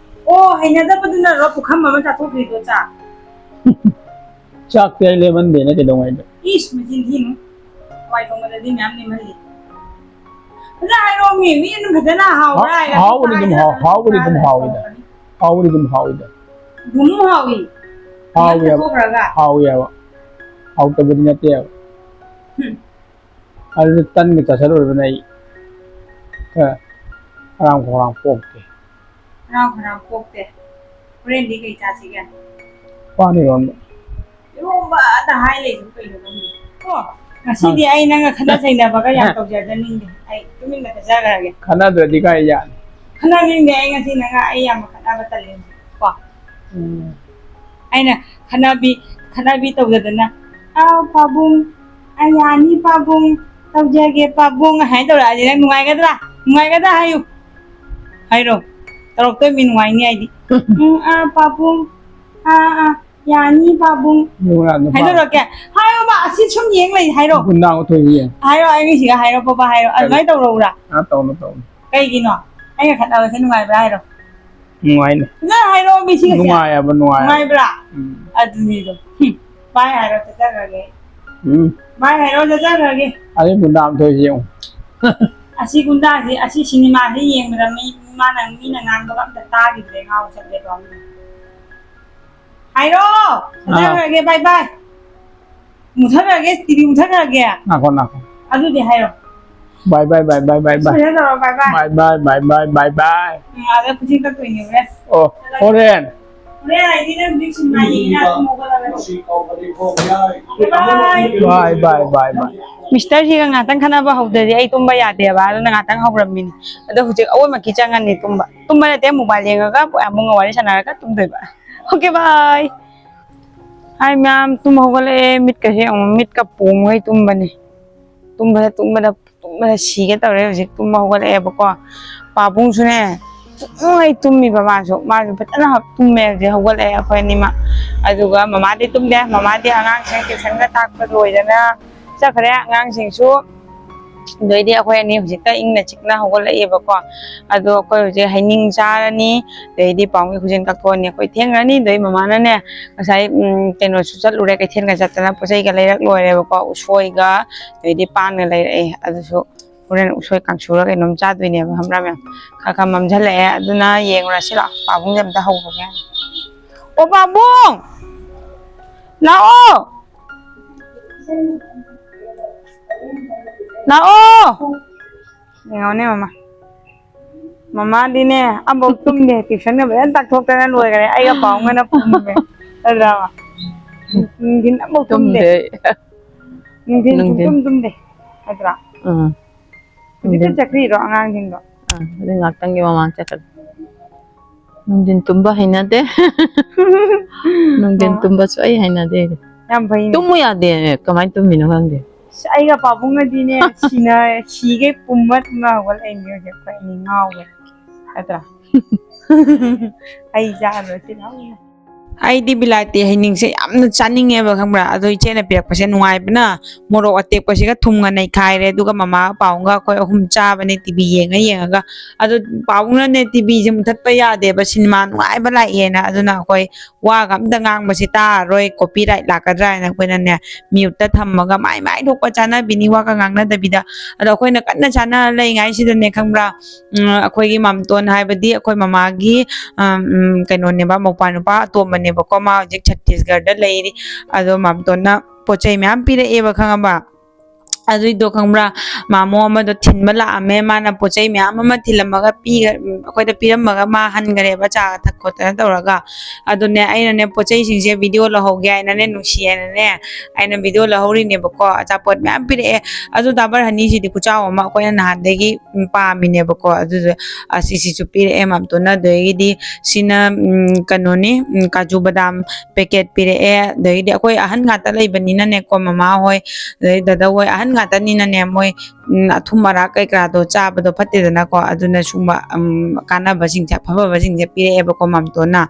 ꯑꯣ, ꯍꯩꯅꯗꯕꯗꯨꯅꯔꯣ ꯄꯨꯈꯝ ꯑꯃ ꯆꯥꯊꯣꯛꯈ꯭ꯔꯤꯗꯣ, ꯆꯥꯛ? ꯆꯥꯛꯇꯤ ꯑꯩ ꯂꯦꯝꯍꯟꯗꯦꯅ ꯀꯩꯗꯧꯉꯩꯗ꯫ ꯏꯁ, ꯃꯆꯤꯟ ꯊꯤꯅꯨ꯫ ꯍꯋꯥꯏ ꯊꯣꯡꯕꯗꯗꯤ ꯃꯌꯥꯝ ꯂꯦꯝꯍꯜꯂꯤ꯫ ꯐꯖꯅ ꯍꯥꯏꯔꯛꯑꯣꯃꯤ, ꯃꯤ ꯑꯗꯨꯝ ꯐꯖꯅ ꯍꯥꯎꯕ꯭ꯔꯥ ꯍꯥ-, ꯍꯥꯏꯔꯒ ꯍꯥꯎꯕꯗꯤ ꯑꯗꯨꯝ ꯍꯥꯏꯔꯒ ꯍꯥꯎ-, ꯍꯥꯎꯕꯗꯤ ꯑꯗꯨꯝ ꯍꯥꯎꯋꯤꯗ꯫ ꯁꯥꯎꯔꯛꯀꯅꯤ꯫ ꯍꯥꯎꯕꯗꯤ ꯑꯗꯨꯝ ꯍꯥꯎꯋꯤꯗ꯫ ꯑꯗꯨꯝ ꯍꯥꯎꯋꯤ꯫ ꯍꯥꯎꯋꯤ ꯃꯌꯥꯝ ꯍꯥꯏꯕ꯫ ꯆꯠꯊꯣꯛꯈ꯭ꯔꯒ꯫ ꯍꯥꯎꯋꯤ ꯍꯥꯏꯕ꯫ ꯍꯥꯎꯇꯕꯗꯤ ꯅꯠꯇꯦꯕ꯫ ꯍꯨꯝ꯫ ꯑꯗꯨꯗ ꯇꯟꯒ ꯆꯥꯁꯤꯜꯂꯨꯔꯕꯅꯦ ꯑꯩ꯫ ꯈꯔ ꯍꯔꯥꯝ ꯈꯧꯔꯥꯡ ꯄꯣꯛꯇꯦ꯫ ꯍꯔꯥꯝ ꯈꯧꯔꯥꯡ ꯄꯣꯛꯇꯦ꯫ ꯍꯣꯔꯦꯟꯗꯤ ꯀꯩ ꯆꯥꯁꯤꯒꯦ? ꯄꯥꯟ ꯏꯔꯣꯟꯕ꯫ ꯏꯔꯣꯝꯕꯗ ꯍꯥꯏ ꯂꯩꯁꯤꯕꯨ ꯀꯩꯅꯣ ꯈꯪꯗꯦ꯫ ꯀꯣ, ꯉꯁꯤꯗꯤ ꯑꯩ ꯅꯪꯒ ꯈꯠꯅ ꯆꯩꯅꯕꯒ ꯌꯥꯝ ꯇꯧꯖꯗꯅꯤꯡꯗꯦ꯫ ꯑꯩ ꯇꯨꯃꯤꯟꯅ ꯆꯠꯆꯈ꯭ꯔꯒꯦ꯫ ꯈꯠꯅꯗ꯭ꯔꯗꯤ ꯀꯥꯏ ꯌꯥꯅꯤ? ꯈꯠꯅꯅꯤꯡꯗꯦ ꯑꯩ ꯉꯁꯤ ꯅꯪꯒ, ꯑꯩ ꯌꯥꯝ ꯈꯠꯅꯕ ꯇꯜꯂꯦ꯫ ꯀꯣ? ꯎꯝ꯫ ꯑꯩꯅ ꯈꯠꯅꯕꯤ, ꯈꯠꯅꯕꯤ ꯇꯧꯗꯗꯅ, "ꯑꯥ, ꯄꯥꯕꯨꯡ, ꯑꯥ, ꯌꯥꯅꯤ ꯄꯥꯕꯨꯡ, ꯇꯧꯖꯒꯦ ꯄꯥꯕꯨꯡ" ꯍꯥꯏꯅ ꯇꯧꯔꯛꯑꯗꯤ ꯅꯪ ꯅꯨꯡꯉꯥꯏꯒꯗ꯭ꯔꯥ? ꯅꯨꯡꯉꯥꯏꯒꯗ꯭ꯔꯥ ꯍꯥꯏꯌꯨ꯫ ꯍꯥꯏꯔꯣ꯫ ꯇꯧꯔꯛꯇꯣꯏ ꯃꯤ ꯅꯨꯡꯉꯥꯏꯅꯤ ꯍꯥꯏꯗꯤ꯫ "ꯎꯝ, ꯑꯥ, ꯄꯥꯕꯨꯡ, ꯑꯥ, ꯑꯥ, ꯌꯥꯅꯤ ꯄꯥꯕꯨꯡ" ꯅꯨꯡꯉꯥꯏ, ꯅꯨꯄꯥ꯫ ꯍꯥꯏꯗꯣꯔꯛꯀꯦ꯫ ꯍꯥꯏꯌꯣꯕ, ꯑꯁꯤ ꯁꯨꯝ ꯌꯦꯡ ꯂꯩ, ꯍꯥꯏꯔꯣ꯫ ꯒꯨꯟꯗꯥ ꯑꯣꯟꯊꯣꯛꯏ ꯌꯦꯡ꯫ ꯍꯥꯏꯔꯣ, ꯑꯩ ꯃꯤꯁꯤꯒ ꯍꯥꯏꯔꯣ, ꯄꯥꯄꯥ ꯍꯥꯏꯔꯣ꯫ ꯀꯔꯤ? ꯑꯗꯨꯃꯥꯏꯅ ꯇꯧꯔꯛꯎꯔꯥ? ꯑꯥ, ꯇꯧꯅꯨ, ꯇꯧꯅꯨ꯫ ꯀꯩꯒꯤꯅꯣ? ꯑꯩꯒ ꯈꯠꯅꯕꯁꯦ ꯅꯨꯡꯉꯥꯏꯕ꯭ꯔꯥ ꯍꯥꯏꯔꯣ? ꯅꯨꯡꯉꯥꯏꯅꯦ꯫ ꯐꯖꯅ ꯍꯥꯏꯔꯛꯑꯣ, ꯃꯤꯁꯤꯡꯁꯦ꯫ ꯅꯨꯡꯉꯥꯏ ꯍꯥꯏꯕ, ꯅꯨꯡꯉꯥꯏ ꯍꯥꯏꯕ꯫ ꯅꯨꯡꯉꯥꯏꯕ꯭ꯔꯥ? ꯎꯝ꯫ ꯑꯗꯨꯅꯤꯗꯣ꯫ ꯍꯨꯝ꯫ ꯄꯥꯏ ꯍꯥꯏꯔꯣ, ꯆꯠꯆꯈ꯭ꯔꯒꯦ꯫ ꯎꯝ꯫ ꯚꯥꯏ ꯍꯥꯏꯔꯣ, ꯆꯠꯆꯈ꯭ꯔꯒꯦ꯫ ꯑꯗꯩ ꯒꯨꯟꯗꯥ ꯑꯃ ꯊꯣꯛꯏꯁꯤ ꯌꯦꯡꯉꯨ꯫ ꯑꯁꯤ ꯒꯨꯟꯗꯥꯁꯤ, ꯑꯁꯤ ꯁꯤꯅꯦꯃꯥꯁꯤ ꯌꯦꯡꯕꯗ ꯃꯤ, ꯃꯥꯅ, ꯃꯤꯅ ꯉꯥꯡꯕꯒ ꯑꯝꯇ ꯇꯥꯈꯤꯗ꯭ꯔꯦ, ꯉꯥꯎ ꯆꯠꯂꯦꯗꯣ꯫ ꯍꯥꯏꯔꯣ꯫ ꯑꯥ꯫ ꯆꯠꯆꯈ꯭ꯔꯒꯦ, bye bye꯫ ꯃꯨꯊꯠꯈ꯭ꯔꯒꯦ, ꯇꯤ ꯚꯤ ꯃꯨꯊꯠꯈ꯭ꯔꯒꯦ꯫ ꯉꯥꯏꯈꯣ, ꯉꯥꯏꯈꯣ꯫ ꯑꯗꯨꯗꯤ ꯍꯥꯏꯔꯣ꯫ Bye bye, bye bye, bye bye꯫ ꯁꯣꯏꯗꯅ ꯇꯧꯔꯣ, bye bye꯫ Bye bye, bye bye, bye bye꯫ ꯎꯝ, ꯑꯗ ꯈꯨꯖꯤꯟ ꯀꯛꯇꯣꯏꯅꯦ ꯍꯣꯔꯦꯟ꯫ ꯑꯣ, ꯍꯣꯔꯦꯟ꯫ ꯍꯣꯔꯦꯟ ꯍꯥꯏꯗꯤ ꯅꯪ ꯍꯧꯖꯤꯛ ꯁꯤꯟꯃꯥ ꯌꯦꯡꯉꯤꯅ ꯑꯗꯨꯝ ꯍꯧꯒꯠꯂꯒ꯫ Bye bye꯫ Bye bye, bye bye꯫ ꯃꯤꯁꯇꯔꯁꯤꯒ ꯉꯥꯛꯇꯪ ꯈꯠꯅꯕ ꯍꯧꯗ꯭ꯔꯗꯤ ꯑꯩ ꯇꯨꯝꯕ ꯌꯥꯗꯦꯕ, ꯑꯗꯨꯅ ꯉꯥꯛꯇꯪ ꯍꯧꯔꯝꯃꯤꯅꯤ꯫ ꯑꯗꯣ ꯍꯧꯖꯤꯛ ꯑꯋꯣꯟꯃꯛꯀꯤ ꯆꯪꯉꯅꯤ ꯇꯨꯝꯕ꯫ ꯇꯨꯝꯕ ꯅꯠꯇꯦ, ꯃꯣꯕꯥꯏꯜ ꯌꯦꯡꯉꯒ ꯑꯃꯨꯛ ꯋꯥꯔꯤ ꯁꯥꯟꯅꯔꯒ ꯇꯨꯝꯗꯣꯏꯕ꯫ Okay, bye꯫ ꯍꯥꯏ ꯃꯌꯥꯝ, ꯇꯨꯝ ꯍꯧꯒꯠꯂꯛꯑꯦ, ꯃꯤꯠꯀꯁꯦ ꯑꯃꯨꯛ ꯃꯤꯠꯀ ꯄꯣꯝꯉꯩ ꯇꯨꯝꯕꯅꯤ꯫ ꯇꯨꯝꯕꯗ, ꯇꯨꯝꯕꯗ, ꯇꯨꯝꯕꯗ ꯁꯤꯒꯦ ꯇꯧꯔꯦ꯫ ꯍꯧꯖꯤꯛ ꯇꯨꯝꯕ ꯍꯧꯒꯠꯂꯛꯑꯦꯕꯀꯣ꯫ ꯄꯥꯕꯨꯡꯁꯨꯅꯦ, ꯇꯨꯝꯉꯩ ꯇꯨꯝꯃꯤꯕ ꯃꯥꯁꯨ꯫ ꯃꯥꯁꯨ ꯐꯖꯅ ꯇꯨꯝꯃꯦ꯫ ꯍꯧꯖꯤꯛ ꯍꯧꯒꯠꯂꯛꯑꯦ ꯑꯩꯈꯣꯏ ꯑꯅꯤꯃꯛ꯫ ꯑꯗꯨꯒ ꯃꯃꯥꯗꯤ ꯇꯨꯝꯗꯦ꯫ ꯃꯃꯥꯗꯤ ꯑꯉꯥꯡꯁꯤꯡ ꯇ꯭ꯌꯨꯁꯟꯒ ꯇꯥꯛꯄ ꯂꯣꯏꯗꯅ ꯆꯠꯈ꯭ꯔꯦ꯫ ꯑꯉꯥꯡꯁꯤꯡꯁꯨ ꯑꯗꯩꯗꯤ ꯑꯩꯈꯣꯏ ꯑꯅꯤ ꯍꯧꯖꯤꯛꯇ ꯏꯪꯅ ꯆꯤꯛꯅ ꯍꯧꯒꯠꯂꯛꯑꯦꯕꯀꯣ꯫ ꯑꯗꯣ ꯑꯩꯈꯣꯏ ꯍꯧꯖꯤꯛ ꯍꯩꯅꯤꯡ ꯆꯥꯔꯅꯤ, ꯑꯗꯩꯗꯤ ꯄꯥꯎꯃꯤ ꯈꯨꯖꯤꯟ ꯀꯛꯊꯣꯛꯑꯅꯤ, ꯑꯩꯈꯣꯏ ꯊꯦꯡꯈ꯭ꯔꯅꯤ꯫ ꯑꯗꯩ ꯃꯃꯥꯅꯅꯦ ꯉꯁꯥꯏ, ꯎꯝ, ꯀꯩꯅꯣꯁꯨ ꯆꯠꯂꯨꯔꯦ, ꯀꯩꯊꯦꯜꯒ ꯆꯠꯇꯅ ꯄꯣꯠ ꯆꯩꯒ ꯂꯩꯔꯛ ꯂꯣꯏꯔꯦꯕꯀꯣ꯫ ꯎꯁꯣꯏꯒ ꯑꯗꯩꯗꯤ ꯄꯥꯟꯒ ꯂꯩꯔꯛꯑꯦ꯫ ꯑꯗꯨꯁꯨ ꯍꯣꯔꯦꯟ ꯎꯁꯣꯏ ꯀꯥꯡꯁꯨꯔ ꯀꯩꯅꯣꯝ ꯆꯥꯗꯣꯏꯅꯦꯕ, ꯈꯪꯕ꯭ꯔꯥ ꯃꯌꯥꯝ? ꯈꯔ ꯈꯔ ꯃꯝꯁꯤꯜꯂꯛꯑꯦ, ꯑꯗꯨꯅ ꯌꯦꯡꯉꯨꯔꯁꯤ ꯂꯥꯛꯑꯣ꯫ ꯄꯥꯕꯨꯡꯁꯦ ꯑꯝꯇ ꯍꯧꯔꯒꯦ꯫ ꯑꯣ ꯄꯥꯕꯨꯡ! ꯂꯥꯛꯑꯣ! ꯂꯥꯛꯑꯣ! ꯌꯦꯡꯉꯣꯅꯦ ꯃꯃꯥ꯫ ꯃꯃꯥꯗꯤꯅꯦ ꯑꯝꯐꯥꯎ ꯇꯨꯝꯗꯦ, ꯇ꯭ꯌꯨꯁꯟꯒ ꯐꯖꯅ ꯇꯥꯛꯊꯣꯛꯇꯅ ꯂꯣꯏꯈꯔꯦ꯫ ꯑꯩꯒ ꯄꯥꯎꯒꯅ ꯄꯨꯝꯃꯦ꯫ ꯅꯠꯇ꯭ꯔꯥ? ꯅꯨꯡꯊꯤꯟ ꯑꯝꯐꯥꯎ ꯇꯨꯝꯗꯦ꯫ ꯇꯨꯝꯗꯦ꯫ ꯅꯨꯡꯊꯤꯟ ꯅꯨꯡꯊꯤꯟ꯫ ꯁꯨꯡꯇꯨꯝ ꯇꯨꯝꯗꯦ꯫ ꯅꯠꯇ꯭ꯔꯥ? ꯎꯝ꯫ ꯍꯧꯖꯤꯛꯇ ꯅꯨꯡꯊꯤꯟ꯫ ꯆꯠꯈ꯭ꯔꯤꯔꯣ ꯑꯉꯥꯡꯁꯤꯡꯗꯣ? ꯑꯥ, ꯑꯗꯨ ꯉꯥꯛꯇꯪꯒꯤ ꯃꯃꯥꯡ ꯆꯠꯈ꯭ꯔꯦ꯫ ꯅꯨꯡꯊꯤꯟ ꯇꯨꯝꯕ ꯍꯩꯅꯗꯦ꯫ ꯅꯨꯡꯊꯤꯟ ꯑꯣ꯫ ꯇꯨꯝꯕꯁꯨ ꯑꯩ ꯍꯩꯅꯗꯦ꯫ ꯌꯥꯝ ꯐꯩꯅꯦ꯫ ꯇꯨꯝꯃꯨ ꯌꯥꯗꯦ꯫ ꯀꯃꯥꯏꯅ ꯇꯨꯝꯃꯤꯅꯣ ꯈꯪꯗꯦ꯫ ꯑꯁ, ꯑꯩꯒ ꯄꯥꯕꯨꯡꯒꯗꯤꯅꯦ, ꯁꯤꯅ, ꯁꯤꯒꯩ ꯄꯨꯝꯃ ꯇꯨꯝꯃ ꯍꯧꯒꯠꯂꯛꯏꯅꯦ ꯍꯧꯖꯤꯛ ꯑꯩꯈꯣꯏ ꯑꯅꯤ ꯉꯥꯎꯈ꯭ꯔꯦ꯫ ꯅꯠꯇ꯭ꯔꯥ? ꯍꯩ ꯆꯥꯔꯨꯔꯁꯤ ꯂꯥꯎꯅ꯫ ꯑꯩꯗꯤ ꯕꯤꯂꯥꯏꯇꯤ ꯍꯩꯅꯤꯡꯁꯦ ꯌꯥꯝꯅ ꯆꯥꯅꯤꯡꯉꯦꯕ, ꯈꯪꯕ꯭ꯔꯥ? ꯑꯗꯣ ꯏꯆꯦꯅ ꯄꯤꯔꯛꯄꯁꯦ ꯅꯨꯡꯉꯥꯏꯕꯅ ꯃꯣꯔꯣꯛ ꯑꯇꯦꯛꯄꯁꯤꯒ ꯊꯨꯝꯒ ꯅꯩꯈꯥꯏꯔꯦ, ꯑꯗꯨꯒ ꯃꯃꯥꯒ ꯄꯥꯎꯒ ꯑꯩꯈꯣꯏ ꯑꯍꯨꯝ ꯆꯥꯕꯅꯦ, ꯇꯤꯚꯤ ꯌꯦꯡꯉ ꯌꯦꯡꯉꯒ꯫ ꯑꯗꯣ ꯄꯥꯎꯅꯅꯦ ꯇꯤꯚꯤꯁꯦ ꯃꯨꯊꯠꯄ ꯌꯥꯗꯦꯕ, ꯁꯤꯅꯦꯃꯥ ꯅꯨꯡꯉꯥꯏꯕ ꯂꯥꯛꯑꯦꯅ꯫ ꯑꯗꯨꯅ ꯑꯩꯈꯣꯏ ꯋꯥꯒ ꯑꯝꯇ ꯉꯥꯡꯕꯁꯦ ꯇꯥꯔꯔꯣꯏ, ꯀꯣꯄꯤꯔꯥꯏꯠ ꯂꯥꯛꯀꯗ꯭ꯔꯥ ꯍꯥꯏꯅ ꯑꯩꯈꯣꯏꯅꯅꯦ ꯃ꯭ꯌꯨꯠꯇ ꯊꯝꯃꯒ ꯃꯥꯏ ꯃꯥꯏ ꯊꯣꯛꯄ ꯆꯥꯅꯕꯤꯅꯤ, ꯋꯥꯒ ꯉꯥꯡꯅꯗꯕꯤꯗ꯫ ꯑꯗꯣ ꯑꯩꯈꯣꯏꯅ ꯀꯟꯅ ꯆꯥꯅ ꯂꯩꯉꯥꯏꯁꯤꯗꯅꯦ, ꯈꯪꯕ꯭ꯔꯥ? ꯎꯝ, ꯑꯩꯈꯣꯏꯒꯤ ꯃꯥꯝꯇꯣꯟ ꯍꯥꯏꯕꯗꯤ ꯑꯩꯈꯣꯏ ꯃꯃꯥꯒꯤ, ꯑꯝ, ꯎꯝ, ꯀꯩꯅꯣꯅꯦꯕ, ꯃꯧꯄꯥ ꯅꯨꯄꯥ ꯑꯇꯣꯝꯕꯅꯦꯕꯀꯣ, ꯃꯥ ꯍꯧꯖꯤꯛ ꯆꯇꯤꯁꯒꯔꯗ ꯂꯩꯔꯤ꯫ ꯑꯗꯣ ꯃꯥꯝꯇꯣꯟꯅ ꯄꯣꯠ ꯆꯩ ꯃꯌꯥꯝ ꯄꯤꯔꯛꯑꯦꯕ, ꯈꯪꯉꯕ? ꯑꯗꯨꯏꯗꯣ ꯈꯪꯕ꯭ꯔꯥ? ꯃꯥꯃꯣ ꯑꯃꯗꯣ ꯊꯤꯟꯕ ꯂꯥꯛꯑꯝꯃꯦ, ꯃꯥꯅ ꯄꯣꯠ ꯆꯩ ꯃꯌꯥꯝ ꯑꯃ ꯊꯤꯜꯂꯝꯃꯒ ꯄꯤꯒ-, ꯎꯝ, ꯑꯩꯈꯣꯏꯗ ꯄꯤꯔꯝꯃꯒ ꯃꯥ ꯍꯟꯈ꯭ꯔꯦꯕ, ꯆꯥ ꯊꯛ ꯈꯣꯠꯇꯅ ꯇꯧꯔꯒ꯫ ꯑꯗꯨꯅꯦ, ꯑꯩꯅꯅꯦ ꯄꯣꯠ ꯆꯩꯁꯤꯡꯁꯦ ꯚꯤꯗꯤꯑꯣ ꯂꯧꯍꯧꯒꯦ ꯍꯥꯏꯅꯅꯦ, ꯅꯨꯡꯁꯤ ꯍꯥꯏꯅꯅꯦ ꯑꯩꯅ ꯚꯤꯗꯤꯑꯣ ꯂꯧꯍꯧꯔꯤꯅꯦꯕꯀꯣ꯫ ꯑꯆꯥꯄꯣꯠ ꯃꯌꯥꯝ ꯄꯤꯔꯛꯑꯦ꯫ ꯑꯗꯨ ꯗꯥꯕꯔ ꯍꯅꯤꯁꯤꯗꯤ ꯈꯨꯆꯥꯎ ꯑꯃ, ꯑꯩꯈꯣꯏꯅ ꯅꯍꯥꯟꯗꯒꯤ ꯎꯝ, ꯄꯥꯝꯃꯤꯅꯦꯕꯀꯣ꯫ ꯑꯗꯨꯗ ꯑꯁꯤꯁꯤꯁꯨ ꯄꯤꯔꯛꯑꯦ ꯃꯥꯝꯇꯣꯟꯅ꯫ ꯑꯗꯒꯤꯗꯤ ꯁꯤꯅ, ꯎꯝ, ꯀꯩꯅꯣꯅꯤ, ꯎꯝ, ꯀꯥꯖꯨ ꯕꯗꯥꯝ ꯄꯦꯀꯦꯠ ꯄꯤꯔꯛꯑꯦ꯫ ꯑꯗꯒꯤꯗꯤ ꯑꯩꯈꯣꯏ ꯑꯍꯟ ꯉꯥꯛꯇ ꯂꯩꯕꯅꯤꯅꯅꯦꯀꯣ, ꯃꯃꯥ ꯍꯣꯏ, ꯑꯗꯩ ꯗꯗꯥ ꯍꯣꯏ, ꯑꯍꯟ ꯉꯥꯛꯇꯅꯤꯅꯅꯦ, ꯃꯣꯏ, ꯎꯝ, ꯑꯊꯨꯝ ꯑꯔꯥꯛ ꯀꯩꯀꯥꯗꯣ ꯆꯥꯕꯗꯣ ꯐꯠꯇꯦꯗꯅꯀꯣ꯫ ꯑꯗꯨꯅ ꯁꯨꯝꯕ, ꯎꯝ, ꯀꯥꯟꯅꯕꯁꯤꯡꯁꯦ, ꯑꯐꯕꯁꯤꯡꯁꯦ ꯄꯤꯔꯛꯑꯦꯕꯀꯣ ꯃꯥꯝꯇꯣꯟꯅ꯫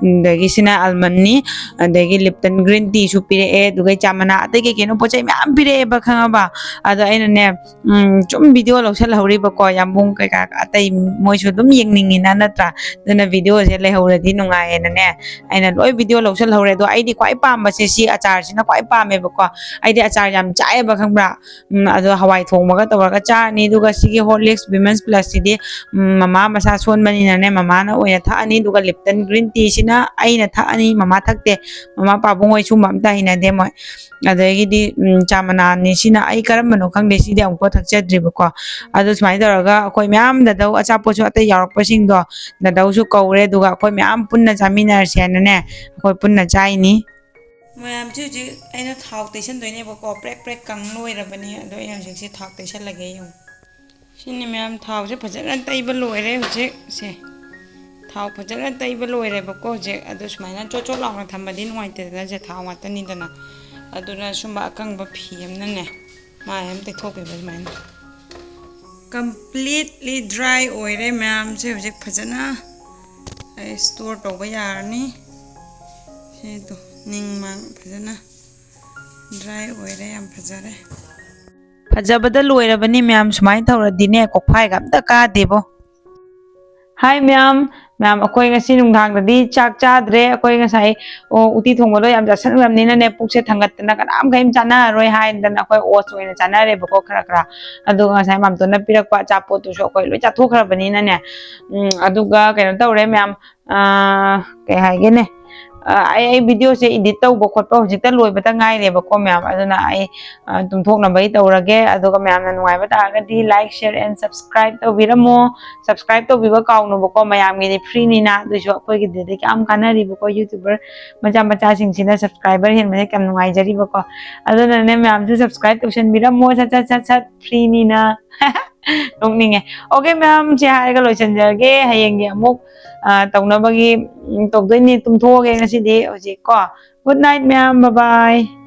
ꯑꯗꯒꯤ ꯁꯤꯅ ꯑꯜꯃꯟꯅꯤ, ꯑꯗꯒꯤ ꯂꯤꯞꯇꯟ ꯒ꯭ꯔꯤꯟ ꯇꯤꯁꯨ ꯄꯤꯔꯛꯑꯦ, ꯑꯗꯨꯒ ꯆꯥ ꯃꯅꯥ, ꯑꯇꯩ ꯀꯩ ꯀꯩꯅꯣ ꯄꯣꯠ ꯆꯩ ꯃꯌꯥꯝ ꯄꯤꯔꯛꯑꯦꯕ, ꯈꯪꯉꯕ? ꯑꯗꯣ ꯑꯩꯅꯅꯦ, ꯎꯝ, ꯁꯨꯝ ꯚꯤꯗꯤꯑꯣ ꯂꯧꯁꯜꯍꯧꯔꯤꯕꯀꯣ, ꯌꯥꯝꯕꯨꯡ ꯀꯩꯀꯥ ꯑꯇꯩ ꯃꯣꯏꯁꯨ ꯑꯗꯨꯝ ꯌꯦꯡꯅꯤꯡꯉꯤꯅ, ꯅꯠꯇ꯭ꯔꯥ? ꯑꯗꯨꯅ ꯚꯤꯗꯤꯑꯣꯁꯦ ꯂꯩꯍꯧꯔꯗꯤ ꯅꯨꯡꯉꯥꯏꯌꯦꯅꯅꯦ, ꯑꯩꯅ ꯂꯣꯏ ꯚꯤꯗꯤꯑꯣ ꯂꯧꯁꯜꯍꯧꯔꯦ꯫ ꯑꯗꯣ ꯑꯩꯗꯤ ꯈ꯭ꯋꯥꯏ ꯄꯥꯝꯕꯁꯦ ꯁꯤ ꯑꯆꯥꯔꯁꯤꯅ ꯈ꯭ꯋꯥꯏ ꯄꯥꯝꯃꯦꯕꯀꯣ꯫ ꯑꯩꯗꯤ ꯑꯆꯥꯔ ꯌꯥꯝ ꯆꯥꯏꯑꯦꯕ, ꯈꯪꯕ꯭ꯔꯥ? ꯎꯝ, ꯑꯗꯣ ꯍꯋꯥꯏ ꯊꯣꯡꯕꯒ ꯇꯧꯔꯒ ꯆꯥꯔꯅꯤ꯫ ꯑꯗꯨꯒ ꯁꯤꯒꯤ ꯍꯣꯔꯂꯤꯛꯁ ꯋꯤꯃꯦꯟꯁ ꯄ꯭ꯂꯁꯁꯤꯗꯤ, ꯎꯝ, ꯃꯃꯥ ꯃꯁꯥ ꯁꯣꯟꯕꯅꯤꯅꯅꯦ, ꯃꯃꯥꯅ ꯑꯣꯏꯅ ꯊꯛꯑꯅꯤ꯫ ꯑꯗꯨꯒ ꯂꯤꯞꯇꯟ ꯒ꯭ꯔꯤꯟ ꯇꯤꯁꯤꯅ ꯑꯩꯅ ꯊꯛꯑꯅꯤ, ꯃꯃꯥ ꯊꯛꯇꯦ꯫ ꯃꯃꯥ ꯄꯥꯕꯨꯡ ꯍꯣꯏ ꯁꯨꯝꯕ ꯑꯝꯇ ꯍꯩꯅꯗꯦ ꯃꯣꯏ꯫ ꯑꯗꯒꯤꯗꯤ, ꯎꯝ, ꯆꯥ ꯃꯅꯥꯅꯤ꯫ ꯁꯤꯅ ꯑꯩ ꯀꯔꯝꯕꯅꯣ ꯈꯪꯗꯦ, ꯁꯤꯗꯤ ꯑꯃꯨꯛꯐꯥꯎ ꯊꯛꯆꯗ꯭ꯔꯤꯕꯀꯣ꯫ ꯑꯗꯣ ꯁꯨꯃꯥꯏꯅ ꯇꯧꯔꯒ ꯑꯩꯈꯣꯏ ꯃꯌꯥꯝ, ꯗꯗꯧ ꯑꯆꯥꯄꯣꯠꯁꯨ ꯑꯇꯩ ꯌꯥꯎꯔꯛꯄꯁꯤꯡꯗꯣ ꯗꯗꯧꯁꯨ ꯀꯧꯔꯦ, ꯑꯗꯨꯒ ꯑꯩꯈꯣꯏ ꯃꯌꯥꯝ ꯄꯨꯟꯅ ꯆꯥꯃꯤꯟꯅꯔꯁꯦ ꯍꯥꯏꯅꯅꯦ, ꯑꯩꯈꯣꯏ ꯄꯨꯟꯅ ꯆꯥꯏꯅꯤ꯫ ꯃꯌꯥꯝꯁꯦ ꯍꯧꯖꯤꯛ ꯑꯩꯅ ꯊꯥꯎ ꯇꯩꯁꯟꯗꯣꯏꯅꯦꯕꯀꯣ꯫ ꯄ꯭ꯔꯦꯛ ꯄ꯭ꯔꯦꯛ ꯀꯪ ꯂꯣꯏꯔꯕꯅꯦ꯫ ꯑꯗꯣ ꯑꯩꯅ ꯍꯧꯖꯤꯛꯁꯦ ꯊꯥꯎ ꯇꯩꯁꯜꯂꯒꯦ꯫ ꯌꯦꯡꯉꯨ, ꯁꯤꯅꯤ ꯃꯌꯥꯝ, ꯊꯥꯎꯁꯦ ꯐꯖꯅ ꯇꯩꯕ ꯂꯣꯏꯔꯦ ꯍꯧꯖꯤꯛ꯫ ꯁꯦ, ꯊꯥꯎ ꯐꯖꯅ ꯇꯩꯕ ꯂꯣꯏꯔꯦꯕꯀꯣ ꯍꯧꯖꯤꯛ꯫ ꯑꯗꯣ ꯁꯨꯃꯥꯏꯅ ꯆꯣꯠ ꯆꯣꯠ ꯂꯥꯎꯅ ꯊꯝꯕꯗꯤ ꯅꯨꯡꯉꯥꯏꯇꯦꯗꯅ, ꯁꯦ ꯊꯥꯎ ꯉꯥꯛꯇꯅꯤꯗꯅ꯫ ꯑꯗꯨꯅ ꯁꯨꯝꯕ ꯑꯀꯪꯕ ꯐꯤ ꯑꯃꯅꯅꯦ, ꯃꯥꯏ ꯑꯃ ꯇꯩꯊꯣꯛꯄꯤꯕ ꯁꯨꯃꯥꯏꯅ꯫ ꯀꯝꯄ꯭ꯂꯤꯠꯂꯤ ꯗ꯭ꯔꯥꯏ ꯑꯣꯏꯔꯦ ꯃꯌꯥꯝꯁꯦ꯫ ꯍꯧꯖꯤꯛ ꯐꯖꯅ ꯑꯩ ꯁ꯭ꯇꯣꯔ ꯇꯧꯕ ꯌꯥꯔꯅꯤ꯫ ꯑꯗꯣ ꯅꯤꯡ ꯃꯥꯡ ꯐꯖꯅ ꯗ꯭ꯔꯥꯏ ꯑꯣꯏꯔꯦ, ꯌꯥꯝ ꯐꯖꯔꯦ꯫ ꯐꯖꯕꯗ ꯂꯣꯏꯔꯕꯅꯤ ꯃꯌꯥꯝ, ꯁꯨꯃꯥꯏꯅ ꯇꯧꯔꯗꯤꯅꯦ ꯀꯣꯛꯐꯥꯏꯒ ꯑꯝꯇ ꯀꯥꯗꯦꯕꯣ꯫ ꯍꯥꯏ ꯃꯌꯥꯝ, ꯃꯌꯥꯝ ꯑꯩꯈꯣꯏ ꯉꯁꯤ ꯅꯨꯡꯗꯥꯡꯗꯗꯤ ꯆꯥꯛ ꯆꯥꯗ꯭ꯔꯦ꯫ ꯑꯩꯈꯣꯏ ꯉꯁꯥꯏ, ꯑꯣ, ꯎꯇꯤ ꯊꯣꯡꯕꯗꯣ ꯌꯥꯝ ꯆꯥꯁꯤꯟꯈ꯭ꯔꯕꯅꯤꯅꯅꯦ, ꯄꯨꯛꯁꯦ ꯊꯥꯡꯒꯠꯇꯅ ꯀꯅꯥꯝ ꯀꯔꯤꯝ ꯆꯥꯅꯔꯔꯣꯏ ꯍꯥꯏꯗꯅ ꯑꯩꯈꯣꯏ ꯑꯣꯠꯁ ꯑꯣꯏꯅ ꯆꯥꯅꯔꯦꯕꯀꯣ, ꯈꯔ ꯈꯔ꯫ ꯑꯗꯨꯒ ꯉꯁꯥꯏ ꯃꯥꯝꯇꯣꯟꯅ ꯄꯤꯔꯛꯄ ꯑꯆꯥꯄꯣꯠꯇꯨꯁꯨ ꯑꯩꯈꯣꯏ ꯂꯣꯏ ꯆꯥꯊꯣꯛꯈ꯭ꯔꯕꯅꯤꯅꯅꯦ꯫ ꯎꯝ, ꯑꯗꯨꯒ ꯀꯩꯅꯣ ꯇꯧꯔꯦ ꯃꯌꯥꯝ, ꯑꯥ, ꯀꯩ ꯍꯥꯏꯒꯦꯅꯦ, ꯑꯥ, ꯑꯩ ꯑꯩ ꯚꯤꯗꯤꯑꯣꯁꯦ ꯏꯗꯤꯠ ꯇꯧꯕ ꯈꯣꯠꯄ ꯍꯧꯖꯤꯛꯇ ꯂꯣꯏꯕꯇ ꯉꯥꯏꯔꯦꯕꯀꯣ ꯃꯌꯥꯝ꯫ ꯑꯗꯨꯅ ꯑꯩ, ꯑꯥ, ꯇꯨꯝꯊꯣꯛꯅꯕꯒꯤ ꯇꯧꯔꯒꯦ꯫ ꯑꯗꯨꯒ ꯃꯌꯥꯝꯅ ꯅꯨꯡꯉꯥꯏꯕ ꯇꯥꯔꯒꯗꯤ like, share and subscribe ꯇꯧꯕꯤꯔꯝꯃꯣ꯫ Subscribe ꯇꯧꯕꯤꯕ ꯀꯥꯎꯅꯨꯕꯀꯣ, ꯃꯌꯥꯝꯒꯤꯗꯤ ꯐ꯭ꯔꯤꯅꯤꯅ꯫ ꯑꯗꯨꯏꯁꯨ ꯑꯩꯈꯣꯏꯒꯤꯗꯤ ꯀꯌꯥꯝ ꯀꯥꯟꯅꯔꯤꯕꯀꯣ, YouTuber ꯃꯆꯥ ꯃꯆꯥꯁꯤꯡꯁꯤꯅ subscriber ꯍꯦꯟꯕꯁꯦ ꯀꯌꯥꯝ ꯅꯨꯡꯉꯥꯏꯖꯔꯤꯕꯀꯣ꯫ ꯑꯗꯨꯅꯅꯦ ꯃꯌꯥꯝꯁꯨ subscribe ꯇꯧꯁꯟꯕꯤꯔꯝꯃꯣ, ꯁꯠ ꯁꯠ ꯁꯠ ꯁꯠ, ꯐ꯭ꯔꯤꯅꯤꯅ꯫ ꯅꯣꯛꯅꯤꯡꯉꯦ꯫ Okay ꯃꯌꯥꯝ, ꯁꯤ ꯍꯥꯏꯔꯒ ꯂꯣꯏꯁꯤꯟꯖꯔꯒꯦ꯫ ꯍꯌꯦꯡꯒꯤ ꯑꯃꯨꯛ, ꯑ, ꯇꯧꯅꯕꯒꯤ, ꯎꯝ, ꯇꯧꯗꯣꯏꯅꯤ꯫ ꯇꯨꯝꯊꯣꯛꯑꯒꯦ ꯉꯁꯤꯗꯤ ꯍꯧꯖꯤꯛ ꯀꯣ꯫ Good night ꯃꯌꯥꯝ, bye bye꯫